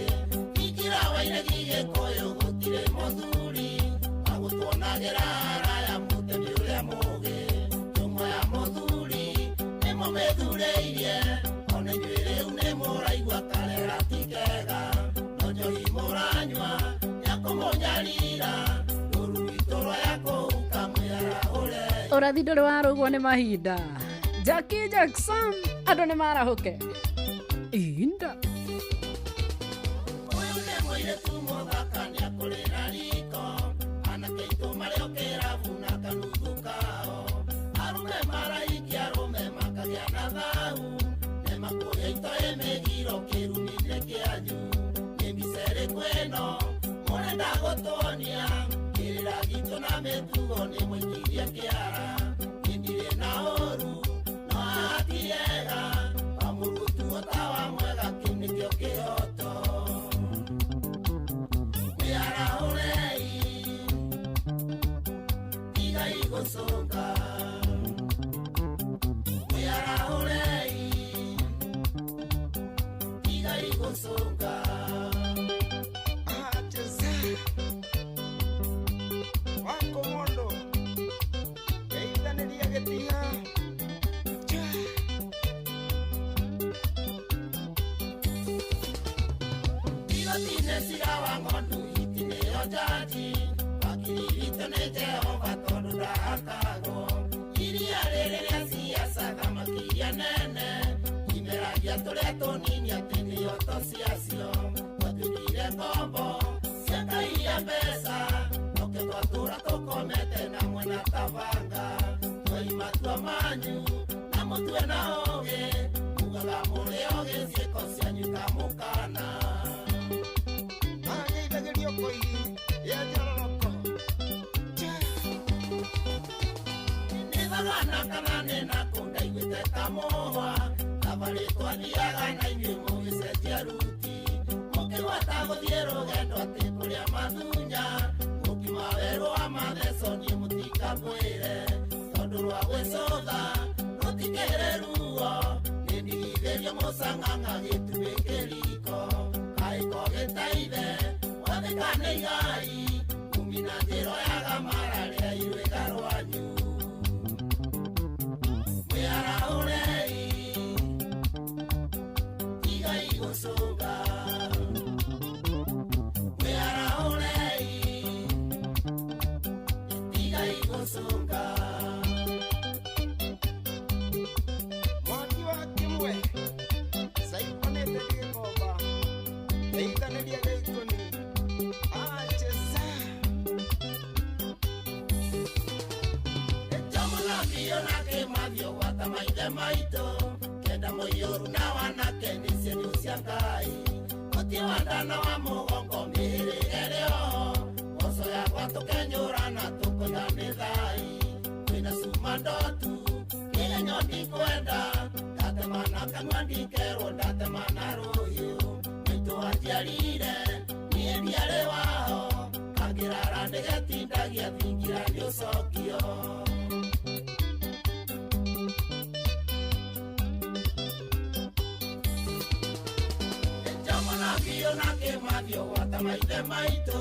ingĩra wairegi gĩkũyũ gũtirĩ mũthuri agũtuonagĩra haraya mũtemi ũrĩa mũũgĩ njũng'wa ya mũthuri nĩmũmĩthurĩirie ona inyuĩ rĩu nĩmũraigua karera ti kega no njohi mũranyua ya kũmũnyarira rũru rwitũ rwaya kũhuka mwĩarahũre ũrathi ndũrĩ warũgwo nĩ mahinda. Jackie Jackson andũ nĩ marahũke inda ũyũ nĩ mũirĩtu mũthaka nĩakũrĩra riko anake aitũ marĩ o kĩrabu na kanuthu kao arume maraikia arũme makagĩa na thahu nĩmakũria itoĩ mĩgiro kĩrumi-inĩ kĩanyu nĩ mbica ĩrĩkũ ĩno mũrenda gũtuonia kĩrĩra gitũ na mĩtugo nĩ mũikirie kĩara ndirĩ na ũru no haha ti ega wamũrutuo ta wa mwega kĩu nĩkĩo kĩhoto mwĩarahũrei tigai gũcũnga mwĩarahũrei tigai gũcũnga. Twathiaga na inyuĩ mũgĩcenjia ruti mũkĩgwata gũthiĩ rũgendo atĩ kũrĩa mathunya mũkiuma werũ wa matheco niĩ mũtikamwĩre tondũ rwa gwĩcũtha rũtikĩrĩ ruo nĩ ndigithĩrio mũcang'ang'a gĩtubĩ kĩriko kaĩko gĩtaithe wathĩka nĩ igai kumi na njĩro yaga mara rĩa irwĩga rwanyu mwĩarahũrei tigai gũcũnga mwĩarahũrei tigai gũcũnga. Mwaki wa kĩmwe caikonete gĩkomba teithanĩria gĩikũni acheza. Mũnabio na kĩmathio gwata maithe maitũ kenda mũiyũru na wanake nĩ cienyu cia Ngai mũti wa ndana wa mũgongo mĩhĩrĩga ĩrĩ oho mboco yakwa tũkenyũrana tũkoiga nĩ thai kwĩna cuma ndotu kĩgenyo ndikwenda ndatema na kanua ndikerwo ndatema na rũhiũ maitũ wanjiarire niĩ ndiarĩ waho kangĩrara nĩgetindagia thingira nĩ ũcokio. Mũnabio na kĩmathio gwata maithe maitũ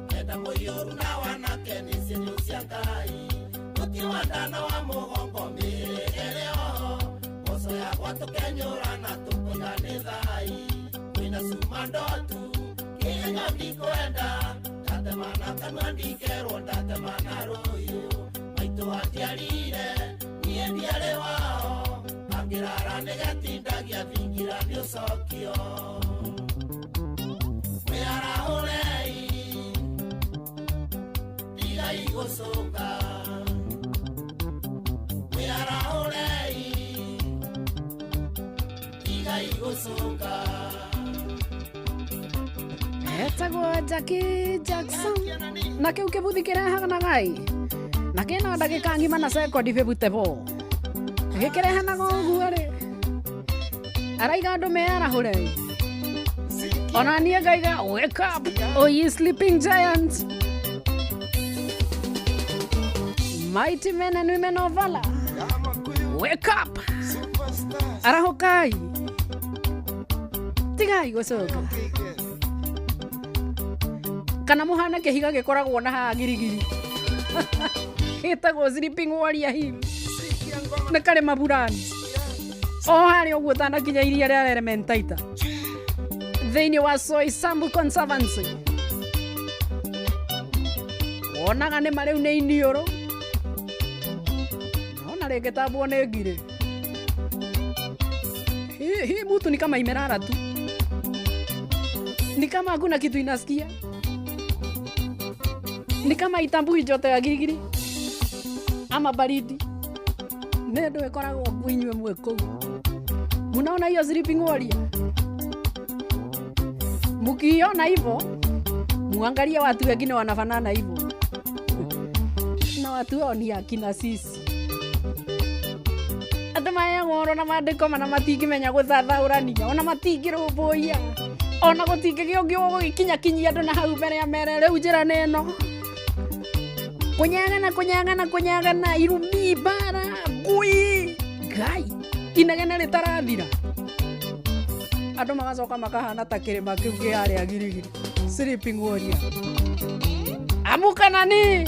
kenda mũiyũru na wanake nĩ cienyu cia Ngai mũti wa ndana wa mũgongo mĩhĩrĩga ĩrĩ oho mboco yakwa tũkenyũrana tũkoiga nĩ thai kwĩna cuma ndotu kĩgenyo ndikwenda ndatema na kanua ndikerwo ndatema na rũhiũ maitũ wanjiarire niĩ ndiarĩ waho kangĩrara nĩgetindagia thingira nĩ ũcokio. Mwĩarahũrei tigai gũcũnga mwĩarahũrei tigai gũcũnga. Etagwo Jackie Jackson na kĩu kĩbuthi kĩrehanagai na kĩna ndagĩka ng'ima na sekondi bĩbute bo gĩkĩrehanaga ũguo rĩ araiga andũ mearahũrei ona niĩ ngaiga wake up oh ye sleeping giant mighty men and women of valor wake up arahũkai tigai gũcũnga kana mũhane kĩhiga gĩkoragwo na haha girigiri gĩtagwo sleeping warrior hill nĩ karĩ maburani o harĩa ũguo ũtanakinya iria rĩa Elementaita thĩinĩ wa Soysambu Conservancy wonaga nĩ ma rĩu nĩ iniũrũ naona rĩngĩtambwo nĩ ngirĩ hii mutu ni kama imelala tu ni kama hakuna kitu inasikia ni kama itambui joto ya girigiri ama baridi nĩ ndũ ĩkoragwo kuo inyuĩ mwĩ kũu munaona hiyo sleeping warrior mukiona hivyo muangalie watu wengine wanafanana hivyo na watu hao ni akina sisi andũ maheagwo ũhoro na maandĩko mana matingĩmenya gũthathaũrania ona matingĩrũmbũiya ona gũtingĩgĩa ũngĩ ũgũgĩkinyakinyia andũ na hau mbere ya mere rĩu njĩra nĩ ĩno kũnyagana kũnyagana kũnyagana irumi mbara ngui ngai inegene rĩtarathira andũ magacoka makahana ta kĩrĩma kĩu kĩ harĩa girigiri sleeping warrior amuka nani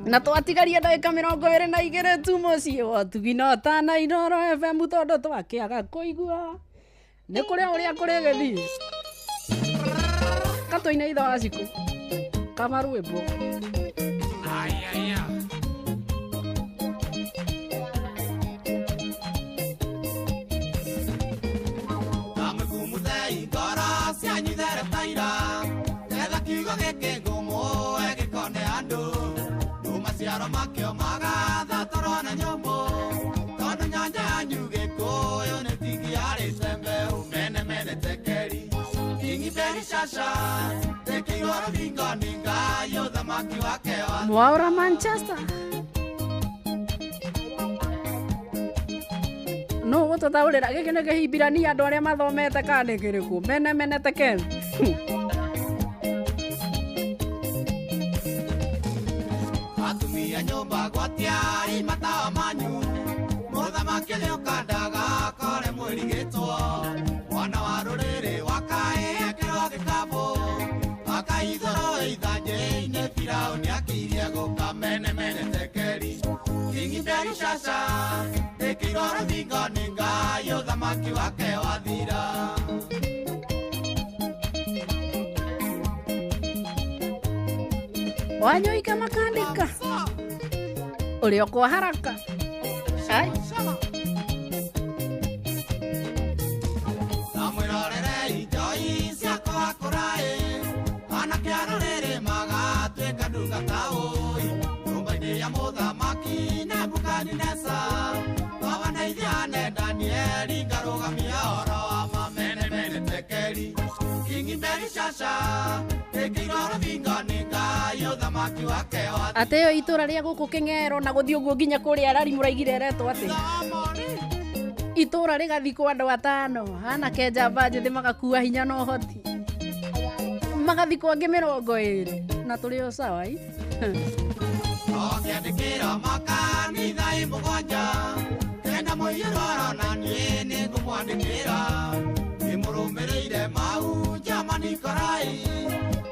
na twatigaria ndagĩka 22 tu mũciĩ wa ũtugi no tana Inooro FM tondũ twakĩaga kũigua nĩ kũrĩa ũrĩa kũrĩ gĩthiĩ katũine itha wa cikũ kama rwĩmbo. Kamũkumũthei ngoro cianyu theretaira getha kiugo gĩkĩ ngũmũe gĩkone andũ nũ maciaro makĩo magathatũrwo na nyũmbũ tondũ nyanja yanyu gĩkũyũ nĩ tingiarĩte mbeũ mene mene tekeri tingi shasha tekĩirwo rũthingo nĩ Ngai ũthamaki wake wa Mwaura Manchester No gũtũtaũrĩra gĩkĩ nĩ kĩhimbirania andũ arĩa mathomete kana nĩ kĩrĩkũ? Mene mene tekel. Atumia nyũmba gwatiai matawa manyu, mũthamaki nĩoka ndagakore mwĩrigĩtwo. Mwana wa rũrĩrĩ wakaĩ ekĩrwo gĩkabũ, akaithũrwo ithanjĩ-inĩ, Firaũni akirie gũka mene mene tekeri. Kingi Belishasha ĩkĩirwo rũthingo nĩ Ngai, ũthamaki wake wathira. Wanyoike makandĩka ũrĩa ũkwa haraka. Ai. Na mwĩrorere ijoi cia kũhakũra-ĩ, anake a rũrĩrĩ magatuĩka ndungata ũi, nyũmba-inĩ ya mũthamaki Nebukadineza. Baba na ithe ane Danieli ngarũgamia ũhoro wa mamene mene tekeri. Kingi Belishasha ĩkĩirwo rũthingo nĩ Ngai, ũthamaki wake wathira. Atĩ ĩyo itũra rĩa gũkũ Kĩng'ero na gũthiĩ ũguo nginya kũrĩa Arari mũraigire ĩretwo atĩ itũra rĩgathikwo andũ atano, anake njamba njĩthĩ magakua hinya na ũhoti, magathikwo angĩ 20 na tũrĩ o sawa i. Ũkĩandĩkĩrwo makanitha ĩ mũgwanja, kenda mũiyũro na niĩ nĩngũmwandĩkĩra. Nĩmũrũmĩrĩire mau njama Nikorai,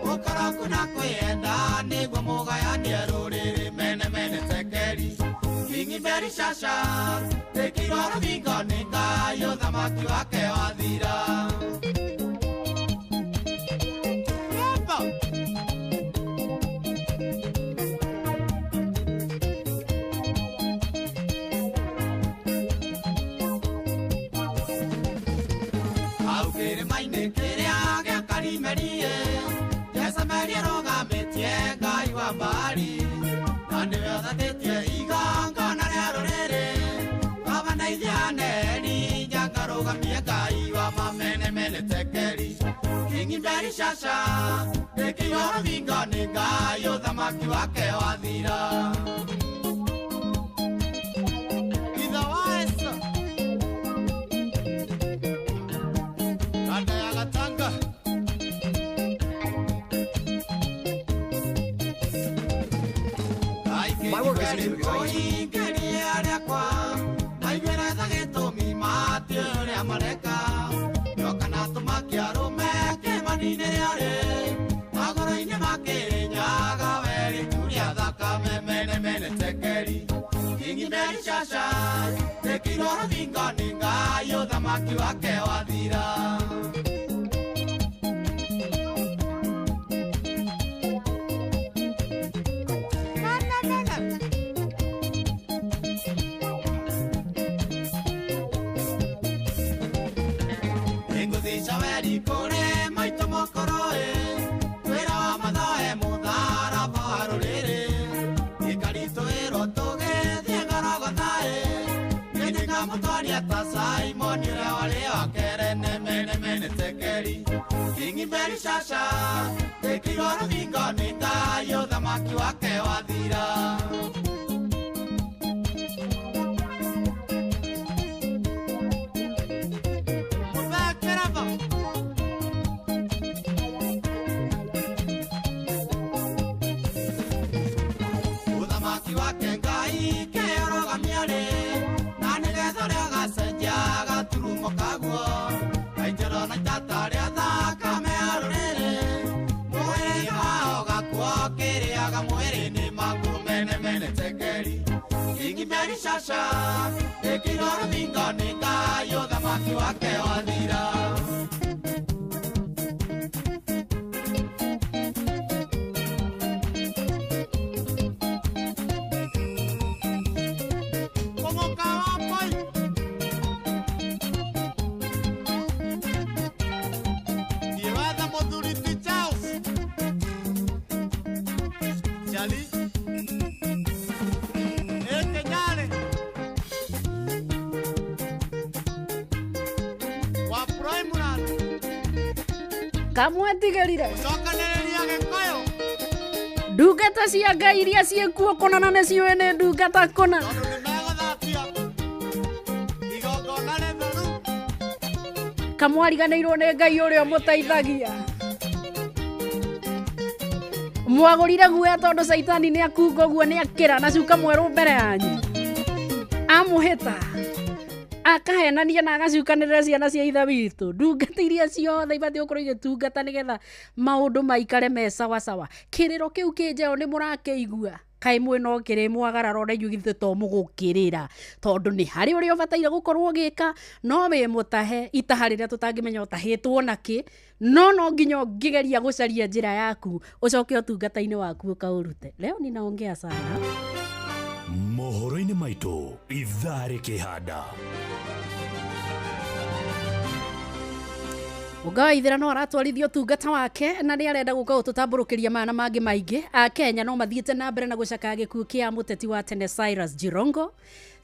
ũkoroku na kwĩyenda nĩguo mũgayanie rũrĩrĩ mene mene tekeri. Kingi Belishasha ĩkĩirwo rũthingo nĩ Ngai, ũthamaki wake wathira. Hau kĩrĩma-inĩ kĩrĩa gĩa Karimeli-ĩ, Jezebeli arũgamĩtie Ngai wa Baali, na nĩwe ũthatĩtie igongona rĩa rũrĩrĩ. Baba na ithe Aneri, njangarũgamie Ngai wa mamene mene tekeri. Kingi Belishasha ĩkĩirwo rũthingo nĩ Ngai, ũthamaki wake wathira. Ithe wa Esa. Kanda ya Gatanga. My work is exciting. Ĩkĩirwo rũthingo nĩ Ngai, ũthamaki wake wathira. Nĩngũthica weri kũrĩ maitũ mũkũrũ-ĩ, wĩra wa mathoe mũtharaba wa rũrĩrĩ. Ĩkaritũhĩrwo tũgĩthiĩ Gorogotha-ĩ, niĩ nĩngamũtwaria ta Simoni ũrĩa warĩ wa Kerene mene mene tekeri. Kingi Belishasha ĩkĩirwo rũthingo nĩ Ngai, ũthamaki wake wathira. Ũthamaki wake Ngai kĩũrũgamia-rĩ, na nĩgetha ũrĩa ũgacenjia gaturumo kaguo, gaitĩrwo na itata rĩa thakame ya rũrĩrĩ. Mwĩrĩ wao gakuo kĩrĩaga mwĩrĩ nĩ maguo mene mene tekeri. Kingi Belishasha ĩkĩirwo rũthingo nĩ Ngai, ũthamaki wake wathira. Kũng'ũka wa Pai. Thiĩ wethe mũthuri ti Charles. Chali. Ĩ Kenyarĩ. Wa Primrose. Kamwetigĩrire. Gũcokanĩrĩria Gĩkũyũ. Ndungata cia Ngai iria ciĩkuo kũna na nĩciũĩ nĩ ndungata kũna. Igongona Kamwariganĩirwo nĩ Ngai ũrĩa ũmũteithagia. Mwagũrire guoya tondũ caitani nĩ akunga ũguo nĩ akĩra na cuka mwerũ mbere yanyu. Amũhĩta akahenania na agacukanĩrĩra ciana cia ithe witũ. Ndungata iria ciothe ibatiĩ gũkorwo igĩtungata nĩgetha maũndũ maikare me sawasawa. Kĩrĩro kĩu kĩ njeo nĩ mũrakĩigua? Kaĩ mwĩna ũkĩrĩ mwagarara ona inyuĩ githĩ to mũgũkĩrĩra, tondũ nĩ harĩ ũrĩa ũbataire gũkorwo ũgĩka, no wĩ mũtahe itaha rĩrĩa tũtangĩmenya ũtahĩtwo nakĩ, no no nginya ũngĩgeria gũcaria njĩra yaku ũcoke ũtungata-inĩ waku ũkaũrute. Leo ninaongea sana. Mohoro-inĩ maitũ ithaa rĩkĩhanda. Mũnga wa ithirano aratwarithia ũtungata wake na nĩ arenda gũka gũtũtambũrũkĩria maya na mangĩ maingĩ. Akenya no mathiĩte na mbere na gũcakaya gĩkuũ kĩa mũteti wa tene Cyrus Jirongo.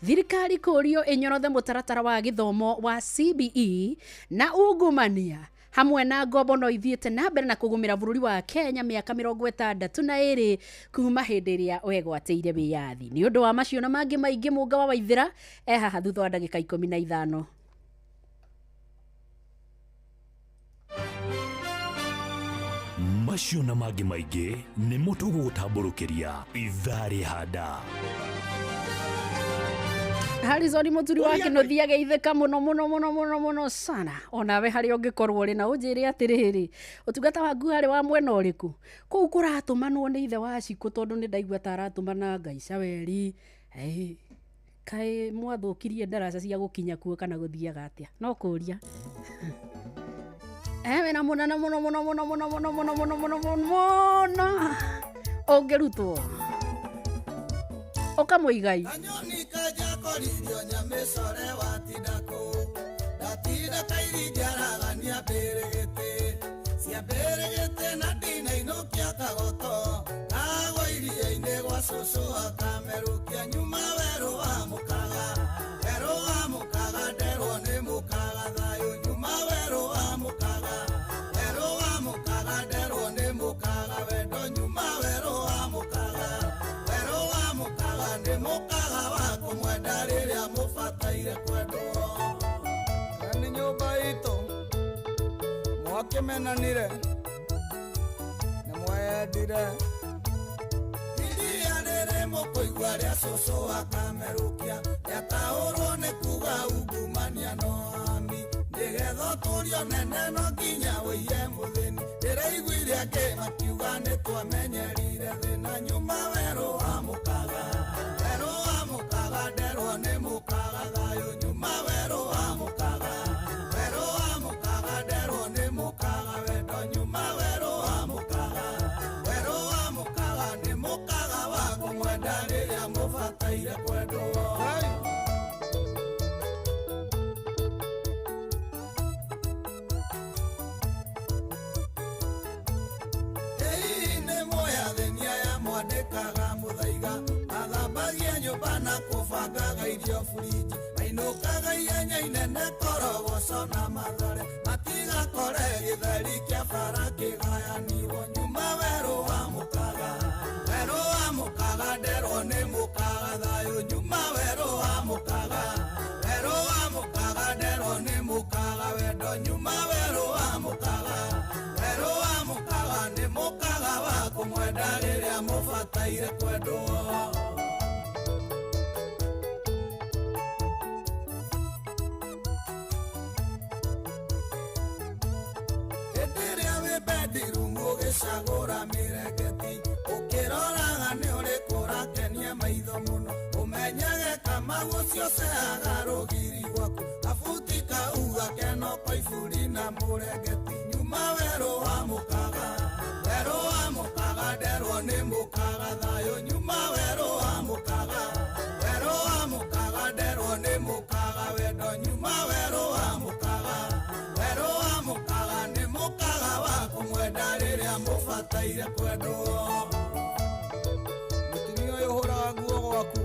Thirikari kũrio ĩnyorothe mũtaratara wa gĩthomo wa CBE na ungumania hamwe na ngombo no ithiĩte na mbere na kũgũmĩra bũrũri wa Kenya mĩaka 62 kuma hĩndĩ ĩrĩa wegwatĩire wĩyathi. Nĩ ũndũ wa macio na mangĩ maingĩ, Mũnga wa Waithĩra e haha thutha wa ndagĩka 15. Macio na mangĩ maingĩ nĩmo tũgũgũtambũrũkĩria ithaa rĩhanda. Harrison Mũturi wa Kĩnũthia geithĩka mũno mũno mũno mũno mũno sana onawe harĩa ũngĩkorwo ũrĩ, na ũnjĩre atĩrĩrĩ, ũtungata waku harĩ wa mwena ũrĩkũ? Kũu kũratũmanwo nĩ ithe wa Cikũ, tondũ nĩ ndaigua ta aratũmana Ngai Caweri. Hey, kaĩ mwathũkirie ndaraca cia gũkinya kuo kana gũthiaga atĩa? No kũria. Wĩna mũnene mũno mũno mũno mũno mũno mũno mũno mũno mũno mũno ũngĩrutwo ũkamũigai. Kanyoni kajakoririo nyamĩcore watindakũ ndatinda kairingiaragania mbĩrĩgĩtĩ cia mbĩrĩgĩtĩ na ndinainũkia kagoto kagwa iria-inĩ gwa cũcũ akamerũkia nyuma werũ wa mũkaga, werũ wa mũkaga nderwo nĩ mũkaga thayũ nyuma werũ wa mũkaga, werũ wa mũkaga nderwo nĩ mũkaga wendo nyuma werũ wa mũkaga, werũ wa mũkaga nĩ mũkaga wa kũmwenda rĩrĩa mũbataire kwendwo. Nĩ nyũmba itũ mwakĩmenanire nĩ mwendire. Iria rĩrĩ mũkũigua rĩa cũcũ akamerũkia rĩataũrwo nĩ kuga ungumania no ami nĩgetha ũtũrio nene no nginya wĩiye mũthĩni. Ndĩraiguire angĩ makiuga nĩ twamenyerire thĩna nyuma werũ wa mũkaga, werũ wa mũkaga nderwo nĩ mũkaga thayũ nyuma werũ wa mũkaga, werũ wa mũkaga nderwo nĩ mũkaga wendo nyuma werũ wa mũkaga, werũ wa mũkaga nĩ mũkaga wa kũmwenda rĩrĩa mũbataire kwendwo. Ĩĩ nĩ mũyathĩnia ya mwandĩkaga mũthaiga mathambagia nyũmba na kũbangaga irio buriji mainũkaga ihenya inene korogoco na mathare matigakore gĩtheri kĩa bara kĩgayanirwo nyuma werũ wa mũkaga, werũ wa mũkaga nderwo nĩ mũkaga thayũ nyuma werũ wa mũkaga, werũ wa mũkaga nderwo nĩ mũkaga wendo nyuma werũ wa mũkaga, werũ wa mũkaga nĩ mũkaga wa kũmwenda rĩrĩa mũbataire kwendwo. Hĩndĩ ĩrĩa wĩ bedroom ũgĩcagũra mĩrengeti ũkĩroraga nĩ ũrĩkũ ũrakenia maitho mũno ũmenyage kamau ũcio ũceaga rũgiri gwaku kabuti kau gakeno koiburi na mũrengeti nyuma werũ wa mũkaga, werũ wa mũkaga nderwo nĩ mũkaga thayũ nyuma werũ wa mũkaga, werũ wa mũkaga nderwo nĩ mũkaga wendo nyuma werũ wa mũkaga, werũ wa mũkaga nĩ mũkaga wa kũmwenda rĩrĩa mũbataire kwendwo. Mũtumia ũyũ ũhũraga nguo gwaku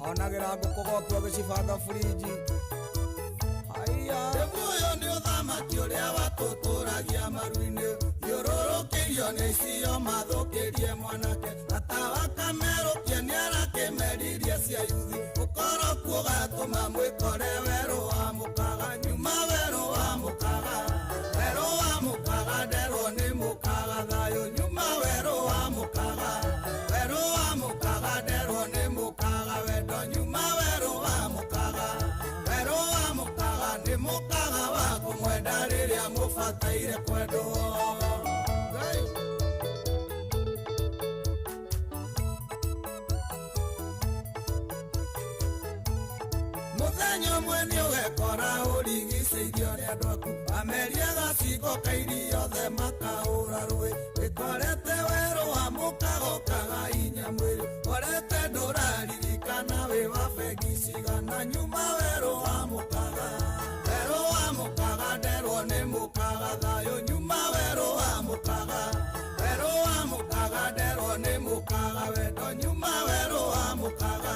onagĩra ngũkũ gwaku agĩcibanga buriji. Haiya. Ũyũ nĩ ũthamaki ũrĩa watũtũragia maru-inĩ thiũrũrũkĩirio nĩ icio mathũkĩrie mwanake gatawa kamerũkia nĩarakĩmeririe cia yuthi ũkoroku ũgatũma mwĩkore werũ wa mũkaga nyuma werũ wa mũkaga. mũbataire kwendwo. Mũthenya ũmwe nĩũgekora ũrigicĩirio nĩ andũ aku ameria gaciko ka irio othe makahũra rũĩ wĩkorete werũ wa mũkagokaga inya mwĩrĩ korete ndũraririkana wĩ wa bengi cigana nyuma werũ wa mũkaga nderwo nĩ mũkaga thayũ nyuma werũ wa mũkaga nderwo nĩ mũkaga wendo nyuma werũ wa mũkaga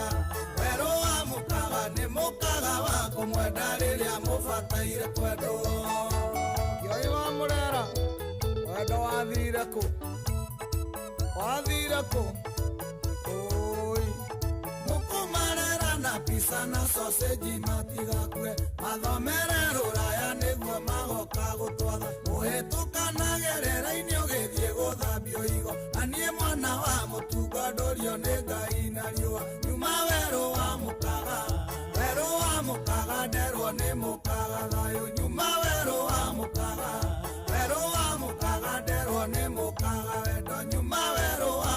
nĩ mũkaga wa kũmwenda rĩrĩa mũbataire kwendwo. Kĩoi wa Mũrera wendo wathire kũ oi mũkũmarera na pizza na sausage matigakue mathomere rũraya nĩguo magoka gũtwatha mũhĩtũkanagerera-inĩ ũgĩthiĩ gũthambio higo na niĩ mwana wa mũtungo ndũrio nĩ Ngai na riũa nyuma werũ wa mũkaga nderwo nĩ mũkaga thayũ nyuma werũ wa mũkaga nderwo nĩ mũkaga wendo nyuma werũ wa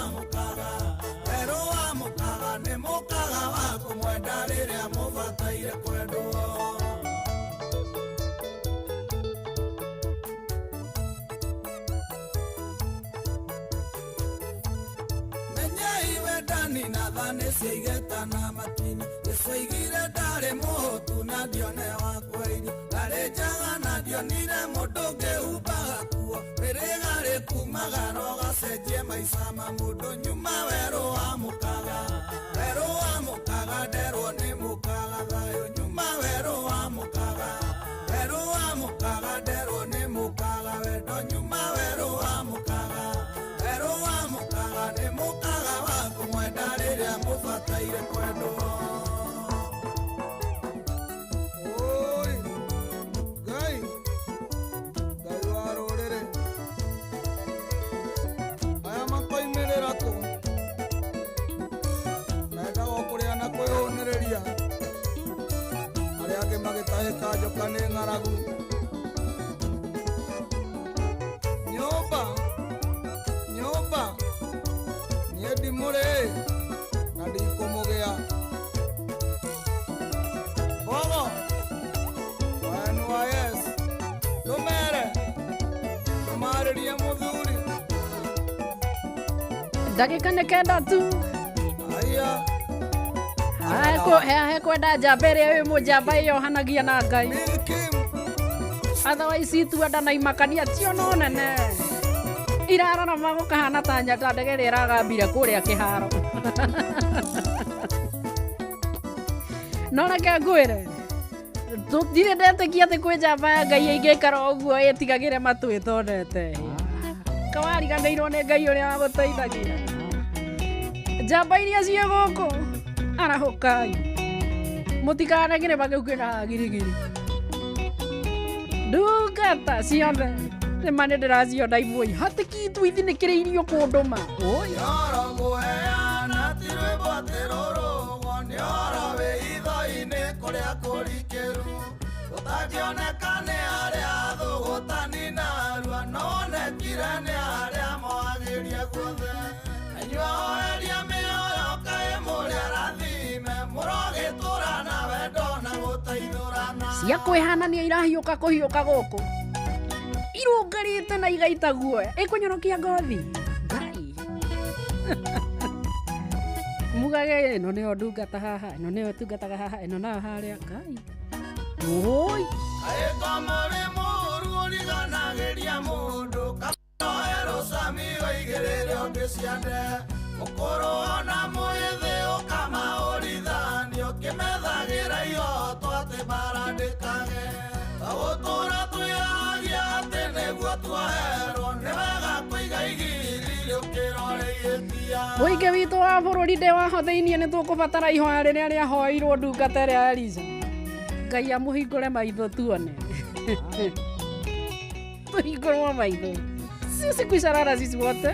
mũkaga nĩ mũkaga wa kũmwenda rĩrĩa mũbataire kwendwo. Menyai wendani na tha nĩ ciaigĩta na matini gĩcoigire ndarĩ mũhũtu na ndione wa kwairio ndarĩ njaga na ndionire mũndũ ũngĩhumbaga kuo rĩrĩga rĩkumaga rogacenjie maica ma mũndũ nyuma werũ wa mũkaga nderwo nĩ mũkaga thayũ nyuma werũ wa mũkaga nderwo nĩ mũkaga wendo nyuma werũ wa mũkaga nĩ mũkaga wa kũmwenda rĩrĩa mũbataire kwendwo. Oi Ngai Ngai wa rũrĩrĩ aya makoimĩrĩra kũ mendaga o kũrĩa na kwĩhũnĩrĩria arĩa angĩ magĩtahĩka njoka nĩ ng'aragu nyũmba niĩ ndimũrĩ na ndikũmũgĩa Bogo wa NYS ndũmere ndũmarĩrie mũthuri ndagĩka nĩ kenda tu aya hekwenda njamba ĩrĩa wĩ mũnjamba ĩyohanagia na Ngai otherwise ituenda na imakania tiono nene irarora magũkahana ta nyata ndege ĩrĩa ĩragambire kũrĩa kĩharo no reke ngwĩre ndirĩ ndetĩkia atĩ kwĩ njamba ya Ngai ĩngĩikara ũguo ĩtigagĩre matũ ĩtonete kawariganĩirwo nĩ Ngai ũrĩa wagũteithagia njamba iria ciĩ gũkũ arahũkai mũtikanagĩre kĩrĩma kĩu kĩna girigiri ndungata ciothe nĩma nĩ ndĩraciona imwe hatĩki tu ithinĩkĩrĩirio kũndũ ma Nĩoro ngũheana ti rwĩmbo atĩ rũrũgwo nĩoro wĩ itho-inĩ kũrĩa kũrikĩru ũtangĩoneka nĩ arĩa athũgũtani narua no wonekire nĩ arĩa moagĩrie guothe inyuĩ ahoeria mĩoyo kaĩ mũrĩ arathime mũrogĩtũra na wendo na gũteithũrana cia kwĩhanania irahiũka kũhiũka gũkũ irũngarĩte na igaita guoya ĩkũnyorokia ngothi Ngai mugage ĩno nĩyo ndungata haha ĩno nĩyo tungataga haha ĩno nayo harĩa Ngai oi Aĩko mũrĩ mũũru ũriganagĩria mũndũ kaoerũ cami waigĩrĩre ũngĩ ciande mũkũrũ ona mwĩthĩ ũkamaũrithanio kĩmethagĩra ihoto atĩ mbara ndĩkage tagũtũra twĩhagia atĩ nĩguo tuoherwo nĩ wega kũiga igiri rĩũkĩro rĩihĩtia Mũingĩ witũ wa bũrũri ndĩ waho thĩiniĩ nĩ tũkũbatara ihoya rĩrĩa rĩahoeirwo ndungata ĩrĩa Eliza Ngai amũhingũre maitho tuone tũhingũrwo maitho sisi kuisharara sisi wote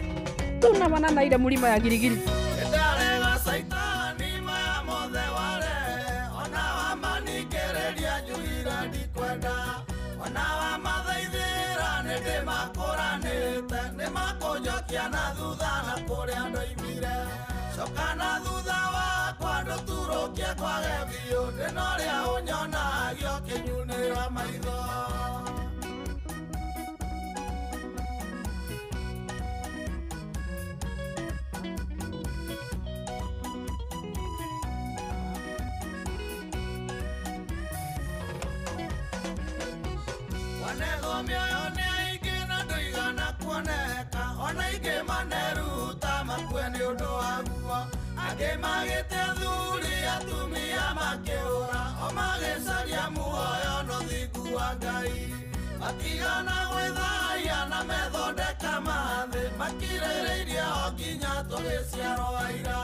tunamana na ile mlima ya Girigiri Ndarega saitani maya mothe ware ona wamaningĩrĩria njugire ndikwenda ona wamathaithĩra Ngũcokia na thutha na kũrĩa ndoimire. Coka na thutha wakwa ndũturũkie kwage biũ. Ndĩna ũrĩa ũnyonagia ũkĩnyunĩra maitho. Wanethwo mĩoyo nĩ aingĩ na ndũigana kuoneka. Ona ingĩ maneruta makue nĩ ũndũ waguo. Angĩ magĩte athuri atumia makĩũra. O magĩcaria muoyo na ũthingu wa Ngai. Matigana gwĩthaia na methondeka mathĩ. Makirĩrĩirie o nginya tũgĩciarwo aira.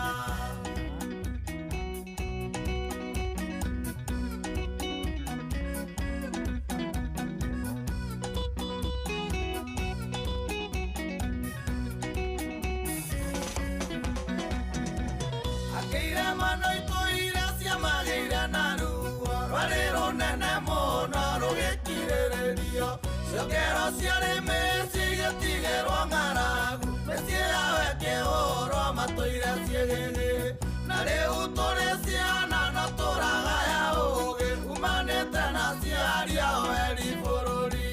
Akĩire mano itũire ciamagĩire na ruo. Rwarĩ rũnene mũno rũgĩkirĩrĩrio. Ciongero ciarĩ mĩciĩ igĩtigĩrwo ng'aragu. Mĩciĩ yao ĩkĩhũrwo matũire ciĩgĩgĩ. Na rĩu tũrĩ ciana no tũragaya ũũgĩ. Umanĩte na aciari ao eri bũrũri.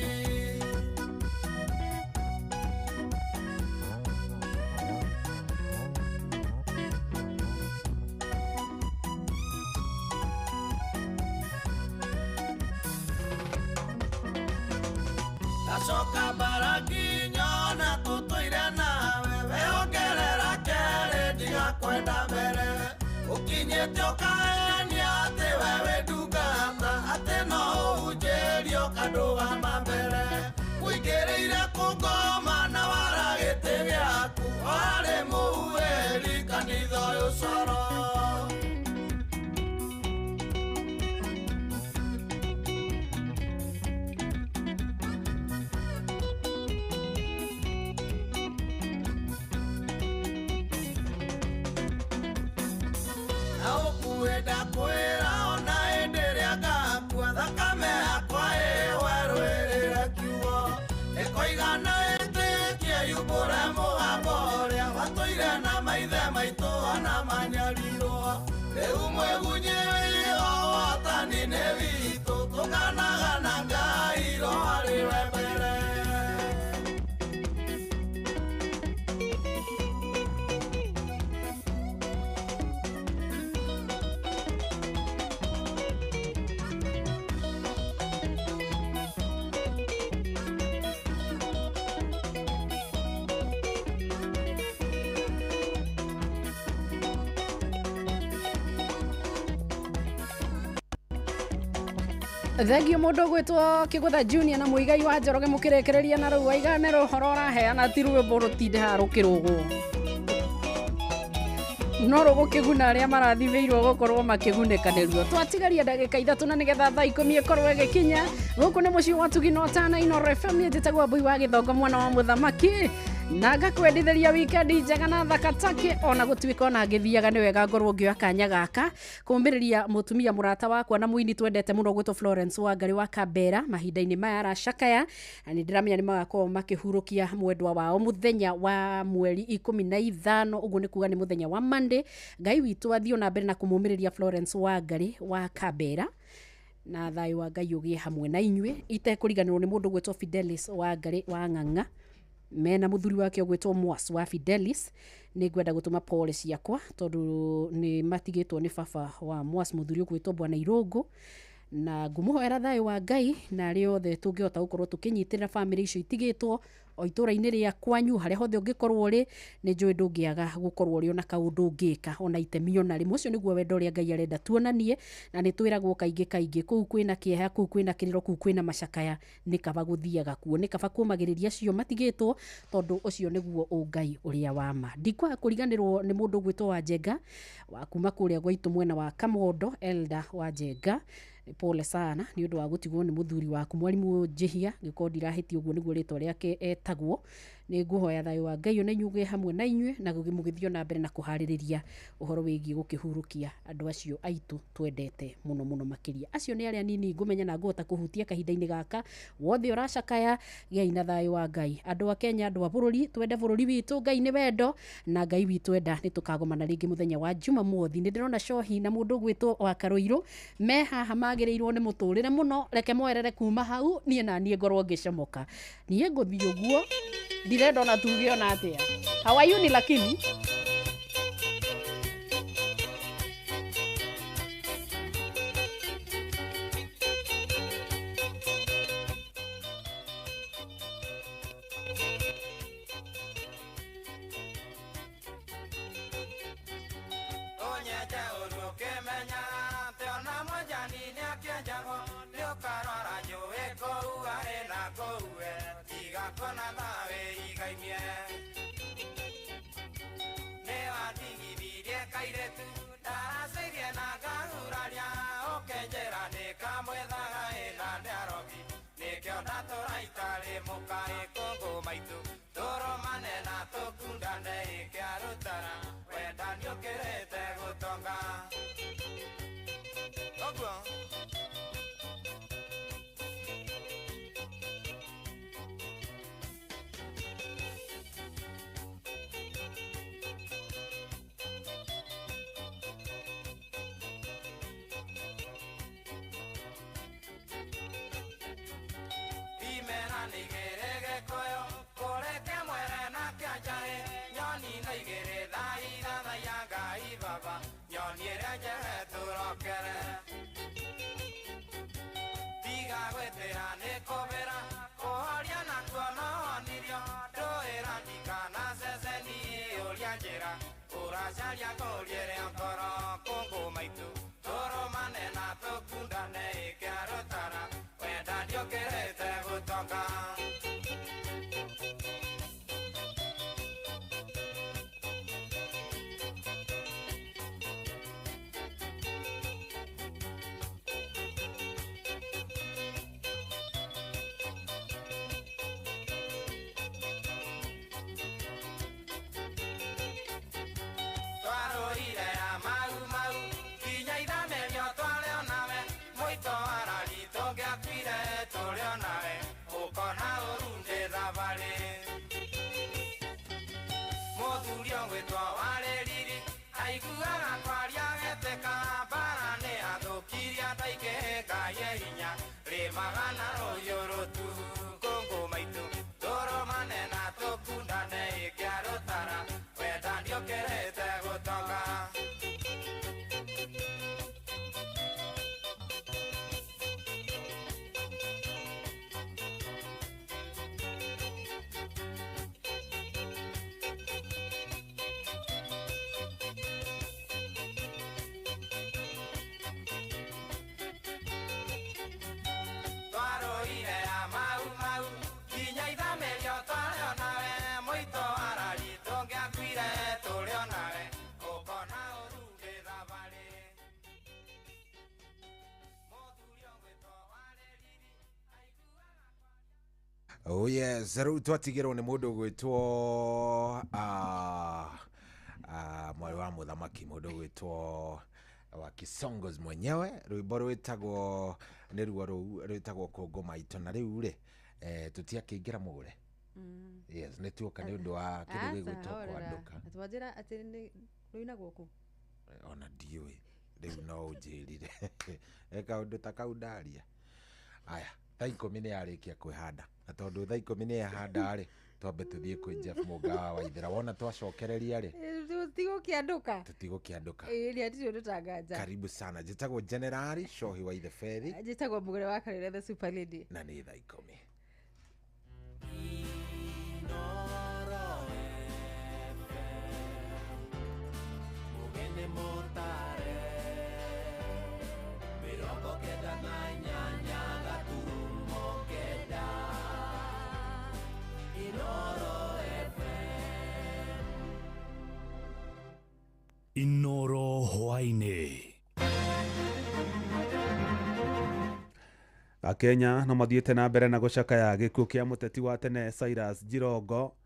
Ndacoka mbara nyona tũtũire nawe. Wehongerera kerĩ ndigakwenda mbere. Ũkinyĩte ũkahenia atĩ we wĩ ndungata. Atĩ no ũhunjĩrio ũkandũgama mbere. Ũingĩrĩire kũngoma na wara gĩtĩ gĩaku. O harĩ mũhuhĩri kanitha ũyũ coro. Na ũkuĩ ndakwĩra ona hĩndĩ ĩrĩa ngakua. Thakame yakwa ĩwerũĩrĩre kiugo. Nĩkũigana ĩtĩkie yumbũre mũgambo ũrĩa watũire na maithe maitũ ona manyarirwo. Rĩu mwĩgunyĩ wĩho ũhotani-inĩ witũ. Tũkanaga na Ngai roho arĩ we mbere. Thengio mũndũ ũgwĩtwo Kĩgũtha Junior na Mũigai wa Njoroge mũkĩrekereria na rũu aigane ũhoro ũraheana ti rwĩmbo rũtinde haha rũkĩrũgwo. No rũgũkĩguna arĩa marathimĩirwo gũkorwo makĩgunĩka nĩruo. Twatigaria ndagĩka 3 na nĩgetha thaa 10 ĩkorwo ĩgĩkinya. Gũkũ nĩ mũciĩ wa Tugi na Ũtana Inooro FM. Niĩ njĩtagwo Mbui wa Gĩthongo mwana wa mũthamaki. Na ngakwendithĩria wikendi njega na thaka take. Ona gũtuĩka ona ngĩthiaga nĩ wega ngorwo ngĩoya kanya gaka kũmbĩrĩria mũtumia mũrata wakwa na mũini twendete mũno gwĩtwo Florence Wangari wa Kambera. Mahinda-inĩ maya aracakaya na nĩ ndĩramenya nĩ magakorwo makĩhurũkia mwendwa wao mũthenya wa mweri 15, ũguo nĩ kuga nĩ mũthenya wa Monday. Ngai witũ athiĩ na mbere na kũmũmĩrĩria Florence Wangari wa Kambera na thayũ wa Ngai ũgĩe hamwe na inyuĩ. Itekũriganĩrwo nĩ mũndũ gwĩtwo Fidelis Wangari wa Ng'ang'a mena mũthuri wake ũgwĩtwo Mwas wa Fidelis. Nĩ ngwenda gũtũma pole ciakwa tondũ nĩ matigĩtwo nĩ baba wa Mwas, mũthuri ũgwĩtwo Bwana Irũngũ, na ngũmũhoera thayũ wa Ngai na arĩa othe tũngĩhota gũkorwo tũkĩnyitĩrĩra bamĩrĩ icio itigĩtwo o itũra-inĩ rĩa kwanyu harĩa hothe ũngĩkorwo ũrĩ. Nĩ njũĩ ndũngĩaga gũkorwo ũrĩ ona kaũndũ ũngĩka ona itemi ona rĩmwe. Ũcio nĩguo wendo ũrĩa Ngai arenda tuonanie, na nĩ twĩragwo kaingĩ kaingĩ kũu kwĩna kĩeha, kũu kwĩna kĩrĩro, kũu kwĩna macakaya, nĩ kaba gũthiaga kuo, nĩ kaba kũmagĩrĩria acio matigĩtwo, tondũ ũcio nĩguo ũngai ũrĩa wa ma. Ndikwaga kũriganĩrwo nĩ mũndũ ũgwĩtwo Wanjenga wa kuma kũrĩa gwaitũ mwena wa Kamondo, Elda Wanjenga. Pole sana nĩ ũndũ wa gũtigwo nĩ mũthuri waku mwarimũ Njihia, ngĩkorwo ndirahĩtia ũguo nĩguo rĩtwa rĩake etagwo. Nĩ ngũhoya thayũ wa Ngai ona inyuĩ ũgĩe hamwe na inyuĩ, na mũgĩthiĩ ona mbere na kũharĩrĩria ũhoro wĩgiĩ gũkĩhurũkia andũ acio aitũ twendete mũno mũno makĩria. Acio nĩ arĩa nini ngũmenya na ngũhota kũhutia kahinda-inĩ gaka. Wothe ũracakaya, gĩai na thayũ wa Ngai. Andũ a Kenya, andũ a bũrũri, twende bũrũri witũ. Ngai nĩ wendo na Ngai witũ enda nĩ tũkagomana rĩngĩ mũthenya wa Jumamothi. Nĩ ndĩrona Cohi na mũndũ ũgwĩtwo wa Karũirũ me haha magĩrĩirwo nĩ mũtũrĩre mũno. Reke moerere kuma hau, niĩ na niĩ ngorwo ngĩcomoka. Niĩ ngũthiĩ ũguo, ndirenda ona tuge ona atĩa. How are you ni lakini? Onyeje ũrũkĩmenya atĩ ona mwenjani nĩakĩenjagwo, nĩũkarora njũĩ kũu arĩ na kũu we, tiga kuona thawe igaimie. Nĩwatigithirie kairĩtu ndaracĩirie na ngahuraria, ũkĩnjĩra nĩkamwethaga ĩna nĩarogi, nĩkĩo ndatũra itarĩ mũkaĩ kũngũ maitũ, tũrũmane na tũkundane ĩkĩarutara, wenda nĩũkĩrĩte gũtonga. Ũguo. Imera nĩ igĩrĩ gĩkũyũ, kũrĩ kĩmwere na kĩa njaĩ, nyoni no igĩrĩ thaithathaiya Ngai baba, nyoni ĩrĩa njehe tũrokere. Tiga gwĩtĩra nĩ kũbĩra, kũhoria nakuo no honirio, ndũĩra ndikana ceceni ũria njĩra, ũracaria kũriĩrĩ ngoro kũngũ maitũ, tũrũmane na tũkundane ĩkĩarũtara, wenda ndiũkĩrĩte gũtonga. Twarũire ya mau mau nginya ithamĩrio tware onawe, mũito arari tũngĩakuire tũrĩ onawe, ũkona ũru ndĩ thabarĩ. Mũthuri ũgwĩtwo warĩ riri aiguaga kwaria getĩka, mbara nĩ athũkirie andũ aingĩ Ngai e hinya, rĩmaga na rũhiũ rũtuhu kũngũ maitũ, tũrũmane na tũkundane ĩkĩarũtara, wenda ndiũkĩrĩte gũtonga. Twarũire ya mau mau nginya ithamĩrio tware onawe, mũito arari tũngĩakuire tũrĩ onawe, ũkona ũru ndĩ thabarĩ. Oh yes, rĩu twatigĩrwo nĩ mũndũ ũgwĩtwo mwarĩ wa mũthamaki, mũndũ ũgwĩtwo wa Kisongos mwenyewe, rwĩmbo rwĩtagwo nĩ ruo rũu rwĩtagwo kũngũ maitũ. Na rĩu rĩ tũtiakĩingĩra mũgũre. Yes, nĩ tuoka nĩ ũndũ wa kĩndũ gĩgwĩtwo kwandũka. Twanjĩra atĩ nĩ rũinagwo kũ? Ona ndiũĩ rĩu, no ũnjĩrire e kaũndũ ta kau ndaria. Aya, thaa 10 nĩ yarĩkia kwĩhanda, na tondũ thaa 10 nĩ yahanda rĩ, twambe tũthiĩ kwĩ Jeff Mũngawa wa Ithĩra. Wona twacokereria rĩ, Tũtigũkĩandũka. Tũtigũkĩandũka. Ĩĩ, nĩ hatirĩ ũndũ tanganja. Karibu sana. Njĩtagwo Generali Shohi wa Itheberi. Njĩtagwo Mũgũre wa Karĩre, the super lady. Na nĩ thaa 10. Mũgeni mũtare 98.9 Inoro FM. Inoro hwaini. Akenya no mathiĩte na mbere na gũcakaya gĩkuũ kĩa mũteti wa tene Cyrus Jirongo.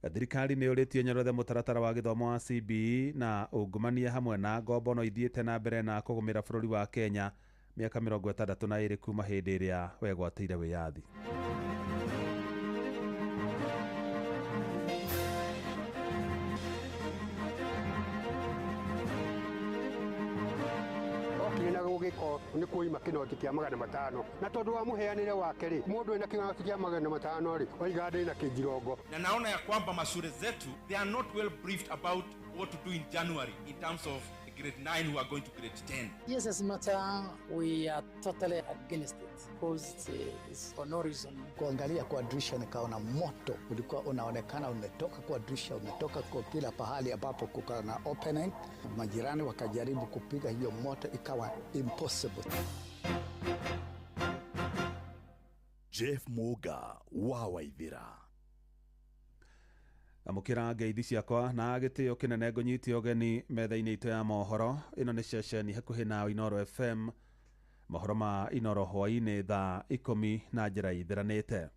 Thirikari nĩ yũrĩtie nyorothe mũtaratara wa gĩthomo wa CBE na ungumania hamwe na ngombo no ithiĩte na mbere na kũgũmĩra bũrũri wa Kenya mĩaka 62 kuma hĩndĩ ĩrĩa wegwatĩire wĩyathi. Okire na gũgĩko nĩ kuima kĩnoti kĩa 500 na tondũ wa mũheanĩre wake rĩ, mũndũ ena kĩnoti kĩa 500 rĩ, oiga ndĩ na kĩnjirongo. Na naona ya kwamba mashule zetu, they are not well briefed about what to do in January in terms of grade 9 who are going to grade 10. TSS matter, we are totally against it because it's for no reason. Kuangalia kwa dirisha nikaona moto ulikuwa unaonekana umetoka kwa dirisha, umetoka kwa kila pahali ambapo kuka na opening. Majirani wakajaribu kupiga hiyo moto, ikawa impossible. Jeff Muga wa Waithira. Amũkĩra ngeithi ciakwa na gĩtĩo kĩnene ngũnyite ũgeni metha-inĩ itũ ya mohoro. Ĩno nĩ ceceni hakuhĩ na Inooro FM. Mohoro ma Inooro hwaĩ-inĩ thaa 10 na njĩra ithiranĩte.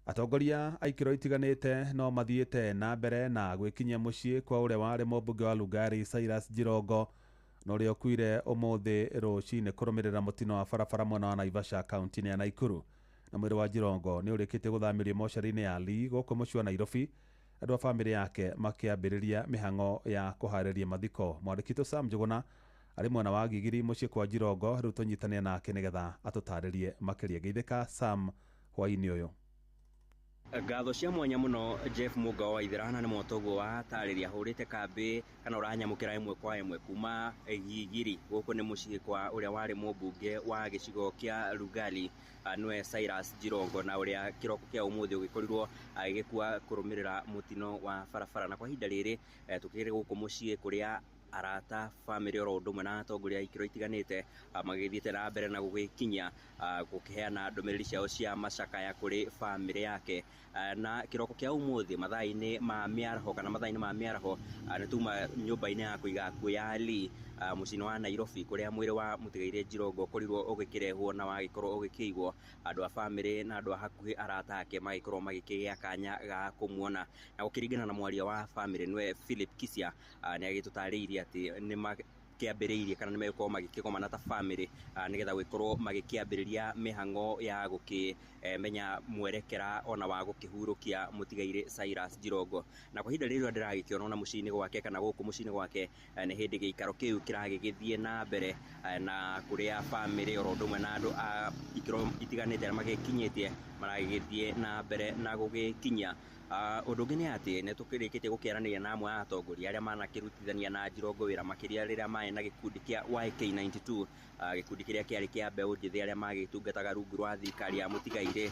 Atongoria a ikĩro itiganĩte no mathiĩte na mbere na gwĩkinyia mũciĩ kwa ũrĩa warĩ mũmbunge wa Lugari Cyrus Jirongo na ũrĩa ũkuire ũmũthĩ rũcinĩ kũrũmĩrĩra mũtino wa barabara mwena wa Naivasha kaunti-inĩ ya Nakuru. Na mwĩrĩ wa Jirongo nĩ ũrĩkĩtie gũthamĩrio mocarĩ-inĩ ya Lee gũkũ mũciĩ wa Nairobi, andũ a bamĩrĩ yake makĩambĩrĩria mĩhang'o ya kũharĩria mathiko. Mwandĩki witũ Sam Njũgũna arĩ mwena wa Gigiri mũciĩ kwa Jirongo, rĩu tũnyitane nake nĩgetha atũtarĩrie makĩria. Geithĩka Sam hwaĩ-inĩ ũyũ. Ngatho cia mwanya muno Jeff Muga wa Waithira na nĩ motoguo wa tarĩria hũrĩte kambĩ kana ũranyamũkĩra ĩmwe kwa ĩmwe kuma Gigiri gũkũ nĩ mũciĩ kwa ũrĩa warĩ mũmbunge wa gĩcigo kĩa Lugari nĩwe Cyrus Jirongo, na ũrĩa kĩroko kĩa ũmũthĩ ũgĩkorirwo agĩgĩkua kũrũmĩrĩra mũtino wa barabara. Na kwa ihinda rĩrĩ tũkĩrĩ gũkũ mũciĩ kũrĩa arata bamĩrĩ oro ũndũ ũmwe na atongoria a ikĩro itiganĩte magĩthiĩte na mbere na gũgĩkinyia gũkĩheana ndũmĩrĩri ciao cia macakaya kũrĩ bamĩrĩ yake. Na kĩroko kĩa ũmũthĩ mathaa-inĩ ma mĩaraho kana mathaa-inĩ ma mĩaraho nĩ tuma nyũmba-inĩ ya kũiga akuũ ya Lee mũciĩ-inĩ wa Nairobi kũrĩa mwĩrĩ wa mũtigairĩ Jirongo ũkorirwo ũgĩkĩrehwo na wagĩkorwo ũgĩkĩigwo. Andũ a bamĩrĩ na andũ a hakuhĩ arata ake magĩkorwo magĩkĩgĩa kanya ga kũmuona. Na gũkĩringana na mwaria wa bamĩrĩ nĩwe Philip Kisia, nĩ agĩtũtarĩirie atĩ nĩ makĩambĩrĩirie kana nĩ megũkorwo magĩkĩgomana ta bamĩrĩ nĩgetha gũgĩkorwo magĩkĩambĩrĩria mĩhang'o ya gũkĩmenya mwerekera ona wa gũkĩhurũkia mũtigairĩ Cyrus Jirongo. Na kwa ihinda rĩrĩa ndĩragĩkĩona ona mũciĩ-inĩ gwake kana gũkũ mũciĩ-inĩ gwake nĩ hĩndĩ gĩikaro kĩu kĩragĩgĩthiĩ na mbere na kũrĩa bamĩrĩ oro ũndũ ũmwe na andũ a ikĩro itiganĩte arĩa magĩkinyĩtie maragĩgĩthiĩ na mbere na gũgĩkinyia. Ũndũ ũngĩ nĩ atĩ nĩ tũkĩrĩkĩtie gũkĩaranĩria na amwe a atongoria arĩa manakĩrutithania na Jirongo wĩra makĩria rĩrĩa marĩ na gĩkundi kĩa YK92, gĩkundi kĩrĩa kĩarĩ kĩa mbeũ njĩthĩ arĩa magĩtungataga rungu rwa thirikari ya mũtigairĩ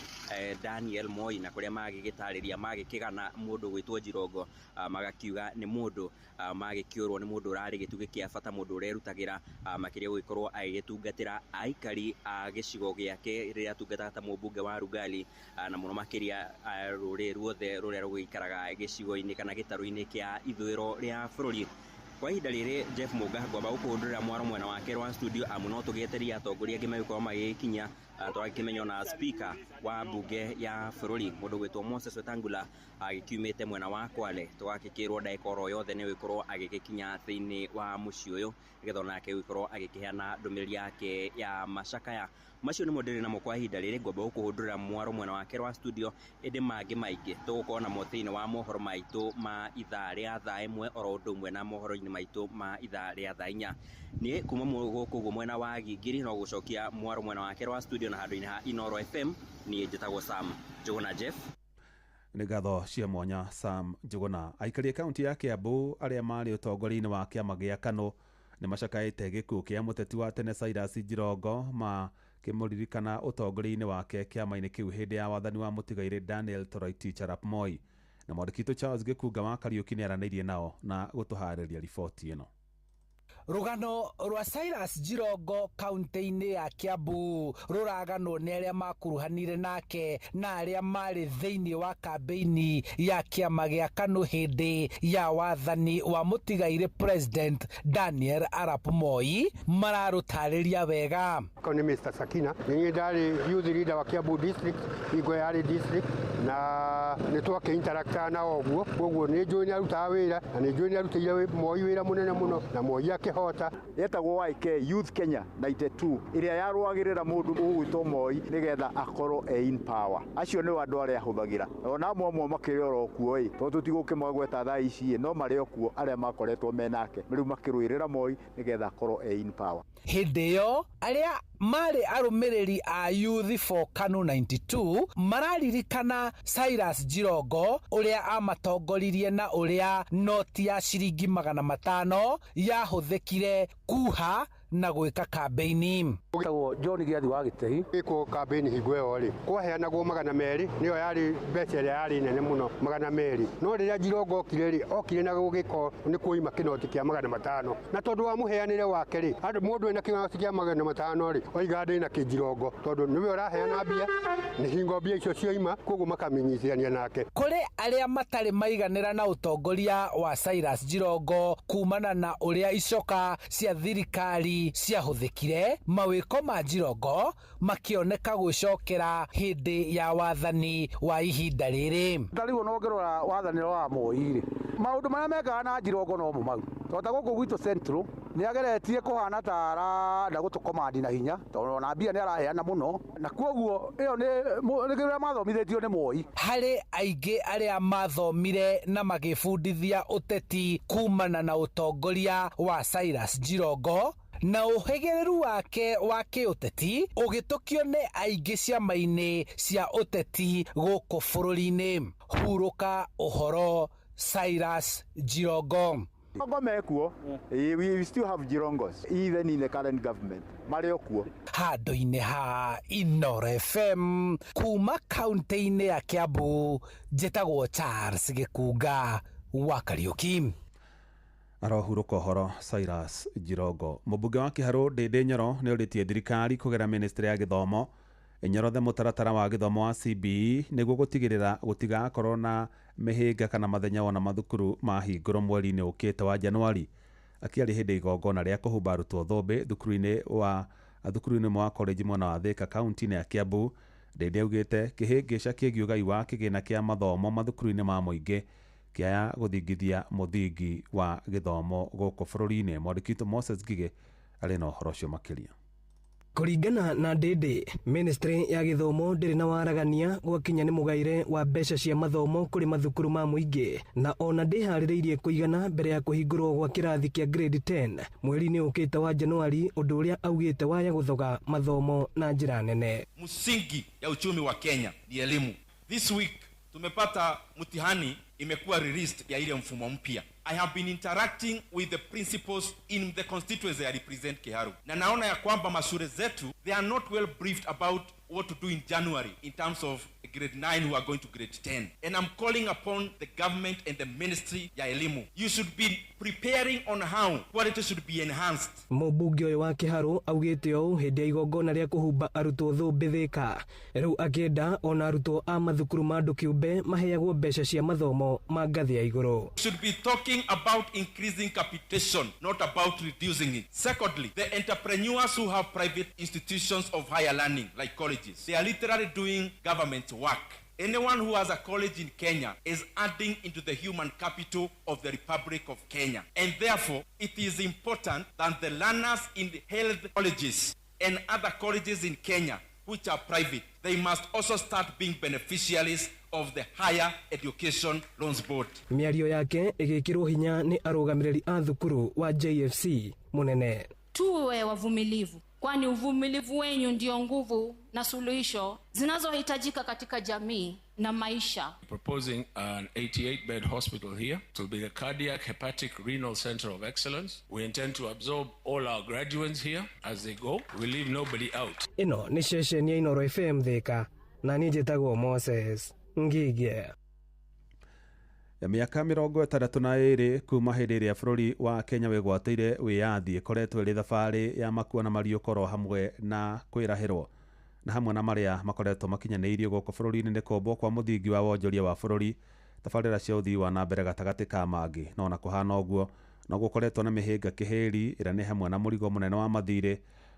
Daniel Moi, na kũrĩa magĩgĩtarĩria magĩkĩgana mũndũ gwĩtwo Jirongo, magakiuga nĩ mũndũ magĩkĩũrwo nĩ mũndũ ũrarĩ gĩtugĩ kĩa bata, mũndũ ũrerutagĩra makĩria gũgĩkorwo agĩgĩtungatĩra aikari a gĩcigo gĩake rĩrĩa atungataga ta mũmbunge wa Lugari, na mũno makĩria rũrĩrĩ ruothe rũrĩa rũgĩikaraga gĩcigo-inĩ kana gĩtarũ-inĩ kĩa ithũĩro rĩa bũrũri. Kwa ihinda rĩrĩ Jeff Muga ngwamba gũkũhũndũrĩra mwaro mwena wake rwa studio amu no tũgĩetereire atongoria angĩ megũkorwo magĩgĩkinya. Tũragĩkĩmenya ona speaker wa mbunge ya bũrũri mũndũ gwĩtwo Moses Wetangula agĩkiumĩte mwena wa Kwale, tũgakĩkĩrwo ndagĩka oro yothe nĩ gũgĩkorwo agĩgĩkinya thĩinĩ wa mũciĩ ũyũ nĩgetha onake gũgĩkorwo agĩkĩheana ndũmĩrĩri yake ya macakaya. Macio nĩmo ndĩrĩ namo kwa ihinda rĩrĩ, ngwamba gũkũhũndũrĩra mwaro mwena wake rwa studio, ĩndĩ mangĩ maingĩ tũgũkorwo namo thĩinĩ wa mohoro maitũ ma ithaa rĩa thaa 1 oro ũndũ ũmwe na mohoro-inĩ maitũ ma ithaa rĩa thaa 4. Niĩ kuma gũkũ ũguo mwena wa Gigiri no gũcokia mwaro mwena wake rwa studio na handũ-inĩ ha Inooro FM, niĩ njĩtagwo Sam Njũgũna Jeff. Nĩ ngatho cia mwanya Sam Njũgũna. Aikari a kaunti ya Kiambu arĩa marĩ ũtongoria-inĩ wa kĩama gĩa KANU nĩ macakaĩte gĩkuũ kĩa mũteti wa tene Cyrus Jirongo makĩmũririkana ũtongoria-inĩ wake kĩama-inĩ kĩu hĩndĩ ya wathani wa mũtigairĩ Daniel Toroitich arap Moi. Na mwandĩki witũ Charles Gĩkunga wa Kariũki nĩ aranĩirie nao na gũtũharĩria riboti ĩno. Rũgano rwa Cyrus Jirongo kaunti-inĩ ya Kiambu rũraganwo nĩ arĩa makuruhanire nake na arĩa marĩ thĩinĩ wa kambĩini ya kĩama gĩa KANU hĩndĩ ya wathani wa mũtigairĩ President Daniel Arap Moi mararũtarĩria wega. Ko nĩ Mr. Sakina, nĩ niĩ ndarĩ youth leader wa Kiambu district, hingo yarĩ district, Na nĩ twakĩ interactaga na ũguo, koguo nĩ njũĩ nĩ arutaga wĩra na nĩ njũĩ nĩ arutĩire Moi wĩra mũnene mũno na Moi akĩhota. Yetagwo YK Youth Kenya 92 ĩrĩa yarũagĩrĩra mũndũ ũgwĩtwo Moi nĩgetha akorwo e in power. Acio nĩo andũ arĩa ahũthagĩra. Ona amwe amwe makĩrĩ oro kuo ĩ, tondũ tũtigũkĩmagweta thaa ici ĩ, no marĩ o kuo arĩa makoretwo me nake rĩu makĩrũĩrĩra Moi nĩgetha akorwo e in power. Hĩndĩ ĩyo arĩa marĩ arũmĩrĩri a Youth for KANU 92 mararirikana Cyrus Jirongo ũrĩa amatongoririe na ũrĩa noti ya ciringi 500 yahũthĩkire kuha na gwĩka kambĩini. Gwĩtagwo John Gĩathi wa Gĩtei. Gwĩkwo kambĩini hingo ĩyo rĩ, kwaheanagwo 200, nĩyo yarĩ mbeca ĩrĩa yarĩ nene mũno, 200. No rĩrĩa Jirongo okire rĩ, okire na gũgĩko nĩ kuoima kĩnoti kĩa 500. Na tondũ wa mũheanĩre wake rĩ, andũ mũndũ ena kĩnoti kĩa 500 rĩ, oiga ndĩ na kĩnjirongo, tondũ nĩwe ũraheana mbia, nĩ hingo mbia icio cioima, koguo makamenyithania nake. Kũrĩ arĩa matarĩ maiganĩra na ũtongoria wa Cyrus Jirongo kumana na ũrĩa icoka cia thirikari ciahũthĩkire, mawĩko ma Jirongo makĩoneka gwĩcokera hĩndĩ ya wathani wa ihinda rĩrĩ. Ta rĩu ona ũngĩrora wathani wa Moi rĩ, maũndũ marĩa mekaga na Jirongo no mo mau. Tondũ ta gũkũ gwitũ Central nĩ ageretie kũhana ta arenda gũtũkomandi na hinya, tondũ ona mbia nĩ araheana mũno, na koguo ĩyo nĩ kĩrĩa mathomithĩtio nĩ Moi. Harĩ aingĩ arĩa mathomire na magĩbundithia ũteti kumana na ũtongoria wa Cyrus Jirongo, na ũhĩgĩrĩru wake wa kĩũteti ũgĩtũkio nĩ aingĩ ciama-inĩ cia ũteti gũkũ bũrũri-inĩ. Hurũka ũhoro Cyrus Jirongo. Jirongo mekuo. We still have Jirongos even in the current government. Marĩ o kuo. Handũ-inĩ ha Inooro FM kuma kaunti-inĩ ya Kiambu, njĩtagwo Charles Gĩkunga wa Kariũki. Arohurũka ũhoro Cyrus Jirongo. Mũmbunge wa Kĩharũ Ndĩndĩ Nyoro nĩ orĩtie thirikari kũgera ministry ya gĩthomo ĩnyorothe mũtaratara wa gĩthomo wa CBE nĩguo gũtigĩrĩra gũtigakorwo na mĩhĩnga kana mathenya wona mathukuru mahingũrwo mweri-inĩ ũkĩte wa Januari. Akĩaria hĩndĩ igongona rĩa kũhumba arutwo thũmbĩ thukuru-inĩ wa college mwena wa Thika kaunti-inĩ ya Kiambu, Ndĩndĩ augĩte kĩhĩngĩca kĩgiĩ ũgai wa kĩgĩna kĩa mathomo mathukuru-inĩ ma mũingĩ kĩaya gũthingithia mũthingi wa gĩthomo gũkũ bũrũri-inĩ. Mwandĩki witũ Moses Ngigĩ arĩ na ũhoro ũcio makĩria. Kũringana na Ndĩndĩ, ministry ya gĩthomo ndĩrĩ na waragania gwakinya nĩ mũgaire wa mbeca cia mathomo kũrĩ mathukuru ma mũingĩ, na ona ndĩharĩrĩirie kũigana mbere ya kũhingũrwo gwa kĩrathi kĩa grade 10 mweri-inĩ ũkĩte wa Januari, ũndũ ũrĩa augĩte waya gũthoga mathomo na njĩra nene. Msingi ya uchumi wa Kenya ni elimu. This week tumepata mtihani imekuwa released ya ile mfumo mpya. I have been interacting with the principals in the constituency I represent, Kiharu. Na naona ya kwamba mashule zetu, they are not well briefed about what to do in January in terms of grade 9 who are going to grade 10. And I'm calling upon the government and the ministry ya elimu. You should be preparing on how quality should be enhanced. Mũmbunge ũyũ wa Kĩharũ augĩte ũũ hĩndĩ ya igongona rĩa kũhumba arutwo thũmbĩ Thĩka. Rĩu akĩenda ona arutwo a mathukuru ma andũ kĩũmbe maheagwo mbeca cia mathomo ma ngathĩ ya igũrũ. Should be talking about increasing capitation, not about reducing it. Secondly, the entrepreneurs who have private institutions of higher learning, like colleges, they are literally doing government work. Anyone who has a college in Kenya is adding into the human capital of the Republic of Kenya. And therefore, it is important that the learners in the health colleges and other colleges in Kenya, which are private, they must also start being beneficiaries of the Higher Education Loans Board. Mĩario yake ĩgĩkĩrwo hinya nĩ arũgamĩrĩri a thukuru wa JFC mũnene. Tuwe wavumilivu, kwani uvumilivu wenyu ndio nguvu na suluhisho zinazohitajika katika jamii na maisha. Proposing an 88-bed hospital here. It will be the Cardiac Hepatic Renal Center of Excellence. We intend to absorb all our graduates here as they go. We leave nobody out. Ĩno nĩ ceceni ya Inooro FM Thika, na niĩ njĩtagwo Moses Ngigĩ. Mĩaka 62 kuma hĩndĩ ĩrĩa bũrũri wa Kenya wĩgwatĩire wĩyathi ĩkoretwo ĩrĩ thabarĩ ya makua na mariũkoro hamwe na kwĩrahĩrwo na hamwe na marĩa makoretwo makinyanĩirio gũkũ bũrũri-inĩ nĩ kũmbwo kwa mũthingi wa wonjoria wa bũrũri, tabarĩra cia ũthii wa na mbere gatagatĩ ka mangĩ. No ona kũhana ũguo no gũkoretwo na mĩhĩnga kĩhĩri ĩrĩa nĩ hamwe na mũrigo mũnene wa mathirĩ,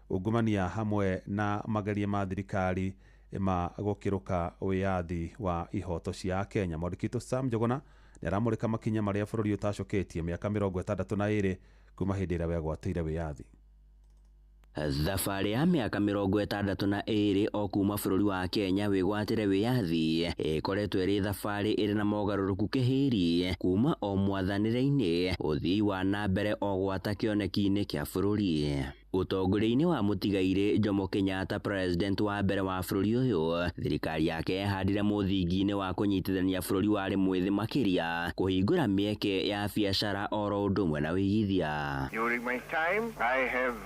ungumania hamwe na mageria ma thirikari Ma gũkĩrũka wĩyathi wa ihoto cia Kenya. Mwandĩki witũ Sam Njuguna nĩaramũrĩka makinya marĩa bũrũri ũtacoketie mĩaka 62 kuma hĩndĩ ĩrĩa wegwatĩire wĩyathi. Thabarĩ ya mĩaka 62 o kuma bũrũri wa Kenya wĩgwatĩre wĩyathi ĩkoretwo ĩrĩ thabarĩ ĩrĩ na mogarũrũku kĩhĩri kuma o mwathanĩre-inĩ ũthii wa na mbere o gwata kĩoneki-inĩ kĩa bũrũri. Ũtongoria-inĩ wa mũtigairĩ Jomo Kenyatta, president wa mbere wa bũrũri ũyũ, thirikari yake yehandire mũthingi-inĩ wa kũnyitithania bũrũri warĩ mwĩthĩ makĩria kũhingũra mĩeke ya biacara oro ũndũ ũmwe na wĩigithia. During my time, I have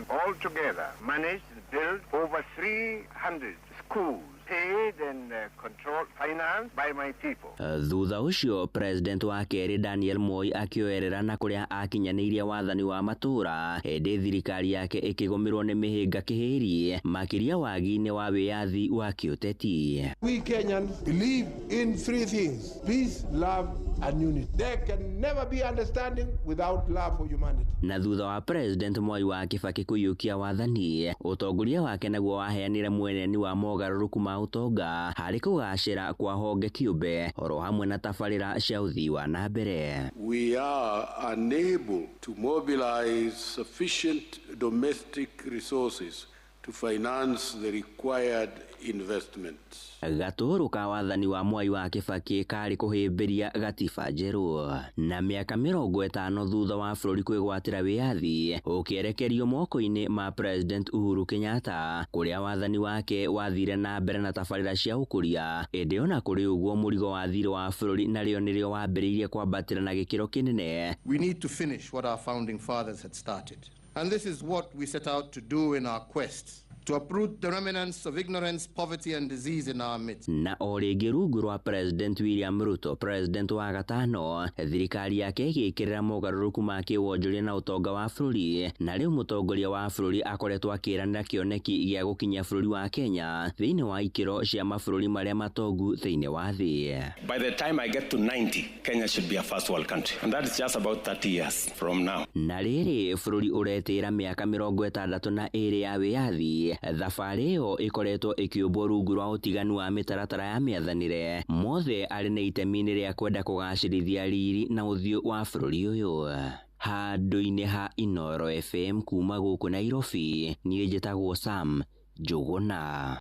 altogether managed to build over 300 schools paid and controlled, financed by my people. Thutha ũcio president wa kerĩ Daniel Moi akĩoerera na kũrĩa akinyanĩirie wathani wa matũra hĩndĩ thirikari yake ĩkĩgũmĩrwo nĩ mĩhĩnga kĩhĩri makĩria wagi-inĩ wa wĩyathi wa kĩũteti. We Kenyans believe in three things: peace, love, and unity. There can never be understanding without love for humanity. Na thutha wa president Mwai wa Kibaki kũiyũkia wathani, ũtongoria wake naguo waheanire mweneni wa mogarũrũku ma ũtonga harĩ kũgacĩra kwa honge kĩũmbe oro hamwe na tabarĩra cia ũthii wa na mbere. We are unable to mobilize sufficient domestic resources to finance the required investments. Gatũũrũ ka wathani wa Mwai wa Kibaki karĩ kũhĩmbĩria gatiba njerũ na mĩaka 50 thutha wa bũrũri kwĩgwatĩra wĩyathi ũkĩerekerio moko-inĩ ma President Uhuru Kenyatta kũrĩa wathani wake wathire na mbere na tabarĩra cia ũkũria. Ĩndĩ ona kũrĩ ũguo mũrigo wa thirĩ wa bũrũri narĩo nĩrĩo wambĩrĩirie kwambatĩra na gĩkĩro kĩnene. We need to finish what our founding fathers had started, and this is what we set out to do in our quest to uproot the remnants of ignorance, poverty and disease in our midst. Na o rĩngĩ rungu rwa President William Ruto, President wa gatano, thirikari yake ĩgĩkĩrĩra mogarũrũku ma kĩwonjoria na ũtonga wa bũrũri, na rĩu mũtongoria wa bũrũri akoretwo akĩĩranĩra kĩoneki gĩa gũkinyia bũrũri wa Kenya thĩinĩ wa ikĩro cia mabũrũri marĩa matongu thĩinĩ wa thĩ. By the time I get to 90, Kenya should be a first world country, and that is just about 30 years from now. Na rĩrĩ bũrũri ũretĩĩra mĩaka 62 ya wĩyathi, thabarĩ ĩyo ĩkoretwo ĩkĩũmbwo rungu rwa ũtiganu wa mĩtaratara ya mĩathanĩre mothe arĩ na itemi-inĩ rĩa kwenda kũgacĩrithia riri na ũthiũ wa bũrũri ũyũ. Handũ-inĩ ha Inooro FM kuma gũkũ Nairobi, niĩ njĩtagwo Sam Njuguna.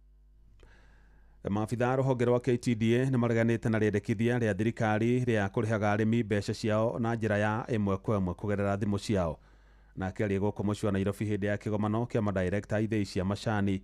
Maabitha a rũhonge rwa KTDA nĩ mareganĩte na rĩendekithia rĩa thirikari rĩa kũrĩhaga arĩmi mbeca ciao na njĩra ya ĩmwe kwa ĩmwe kũgerera thimũ ciao. Nake arĩ gũkũ mũciĩ wa Nairobi hĩndĩ ya kĩgomano kĩa madirekta ithĩi cia macani,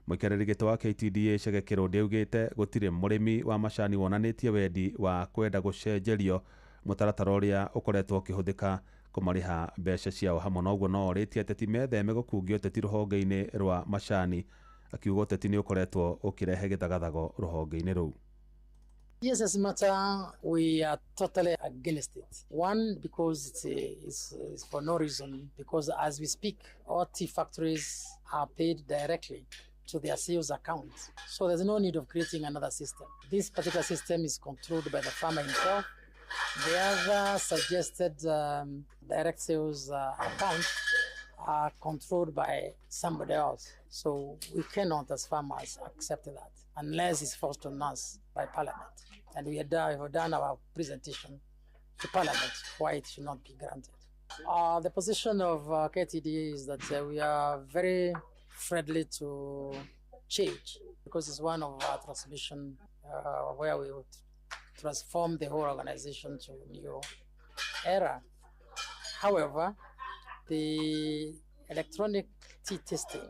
mũikarĩri gĩtĩ wa KTDA Chege Kĩrũndi augĩte gũtirĩ mũrĩmi wa macani wonanĩtie wendi wa kwenda gũcenjerio mũtaratara ũrĩa ũkoretwo ũkĩhũthĩka kũmarĩha mbeca ciao. Hamwe na ũguo no orĩtie ateti metheme gũkungia ũteti rũhonge-inĩ rwa macani, akiuga ũteti nĩ ũkoretwo ũkĩrehe gĩthagathago rũhonge-inĩ rũu. Yes, as a matter, we are totally against it. One, because it's for no reason, because as we speak, all tea factories are paid directly to their sales account. So there's no need of creating another system. This particular system is controlled by the farmer himself. The other suggested direct sales account are controlled by somebody else. So we cannot, as farmers, accept that unless it's forced on us by Parliament. And we have done our presentation to Parliament why it should not be granted. The position of KTDA is that we are very friendly to change, because it's one of our transmission where we would transform the whole organization to a new era. However, the electronic tea testing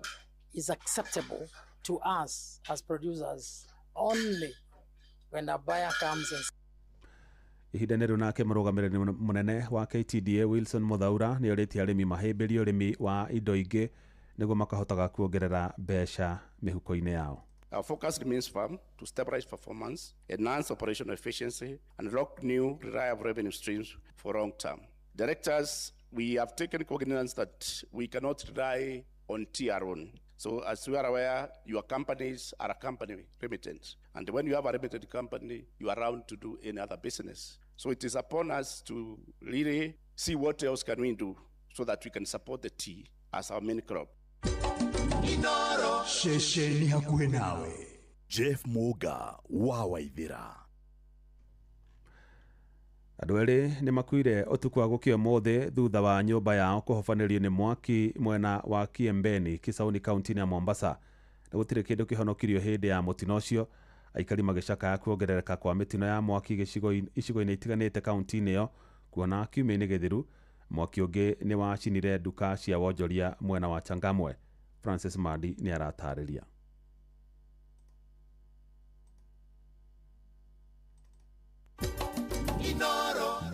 is acceptable to us as producers only when a buyer comes and Ihinda nĩ rĩu nake mũrũgamĩrĩri mũnene wa KTDA Wilson Muthaura nĩ orĩtie arĩmi mahĩmbĩrie ũrĩmi wa indo ingĩ nĩguo makahotaga kuongerera mbeca mĩhuko-inĩ yao. Our focus remains firm to stabilize performance, enhance operational efficiency, and unlock new reliable revenue streams for long term. Directors, we have taken cognizance that we cannot rely on tea alone. So as you are aware, your companies are a company remittance. And when you have a remitted company, you are around to do any other business. So it is upon us to really see what else can we do so that we can support the tea as our main crop. Ceceni hakuhĩ nawe. Jeff Muga wa Waithira. Andũ erĩ nĩ makuire ũtukũ wa gũkĩa ũmũthĩ thutha wa nyũmba yao kũhobanĩrio nĩ mwaki mwena wa Kiembeni, Kisauni, kaunti-inĩ ya Mombasa. Na gũtirĩ kĩndũ kĩhonokirio hĩndĩ ya mũtino ũcio. Aikari magĩcakaya kuongerereka kwa mĩtino ya mwaki icigo-inĩ itiganĩte kaunti-inĩ ĩyo, kuona kiumia-inĩ gĩthiru mwaki ũngĩ nĩ wacinire nduka cia wonjoria mwena wa Changamwe. Francis Mandi nĩ aratarĩria.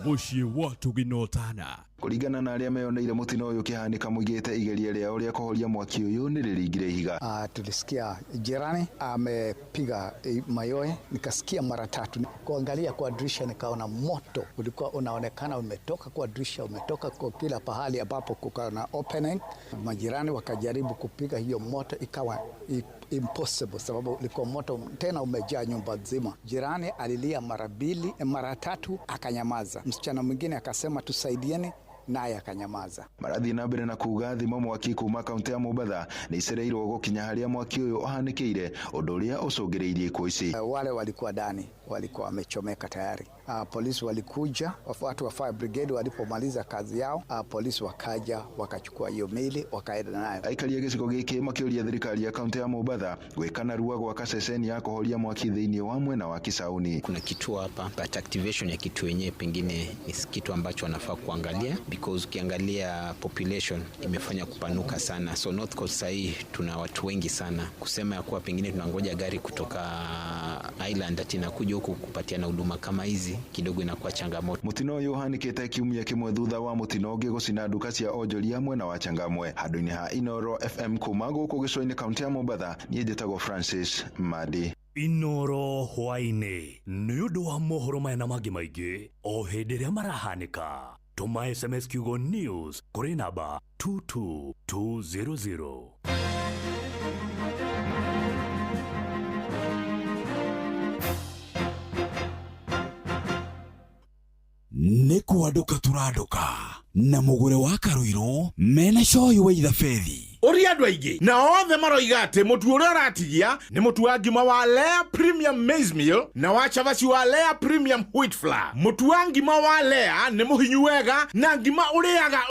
Mũciĩ wa Tũginotana. Kũringana na arĩa meyoneire mũtino ũyũ ũkĩhanĩka moigĩte igeria rĩao rĩa kũhoria mwaki ũyũ nĩ rĩringire ihiga. Tulisikia jirani amepiga mayowe, nikasikia mara tatu. Kuangalia kwa dirisha nikaona moto ulikuwa unaonekana umetoka kwa dirisha, umetoka kwa kila pahali ambapo kukawa na opening. Majirani wakajaribu kupiga hiyo moto, ikawa impossible sababu ulikuwa moto tena umejaa nyumba nzima. Jirani alilia mara mbili, mara tatu akanyamaza. Msichana mwingine akasema tusaidieni, naye akanyamaza. Marathiĩ na mbere na kuga thima mwaki kuma kaunti ya Mombatha nĩ icereirwo gũkinya harĩa mwaki ũyũ ũhanĩkĩire, ũndũ ũrĩa ũcũngĩrĩirie ikuũ ici. Wale walikuwa ndani walikuwa wamechomeka tayari. Polisi walikuja, watu wa fire brigade walipomaliza kazi yao, polisi wakaja wakachukua hiyo mili wakaenda nayo. Aikari a gĩcigo gĩkĩ makĩũria thirikari ya kaunti ya Mombatha gwĩka narua gwaka ceceni ya kũhoria mwaki thĩinĩ wa mwena wa Kisauni. Kuna kituo hapa, but activation ya kituo yenyewe pengine ni kitu ambacho wanafaa kuangalia, because ukiangalia population imefanya kupanuka sana. So North Coast sahii tuna watu wengi sana, kusema ya kuwa pengine tunangoja gari kutoka island ati inakuja huku kupatiana huduma kama hizi kidogo inakuwa changamoto. Mũtino ũyũ ũhanĩkĩte kiumia kĩmwe thutha wa mũtino ũngĩ gũcina nduka cia onjoria mwena wa Changamwe. Handũ-inĩ ha Inoro FM kuma gũkũ gĩcũa-inĩ kaunti ya Mombatha, niĩ njĩtagwo Francis Madi. Inoro hwaĩ-inĩ nĩ ũndũ wa mohoro maya na mangĩ maingĩ o hĩndĩ ĩrĩa marahanĩka. Tũma SMS kiugo news kũrĩ namba 22200. Nĩ kwandũka tũrandũka na mũgũre wa Karũirũ mena cohi wa ithabethi. Ũria andũ aingĩ na othe maroiga atĩ mũtu ũrĩa ũratigia nĩ mũtu wa ngima wa Lea Premium Maize Meal na wa cabaci wa Lea Premium Wheat Flour. Mũtu wa ngima wa Lea nĩ mũhinyu wega na ngima ũrĩaga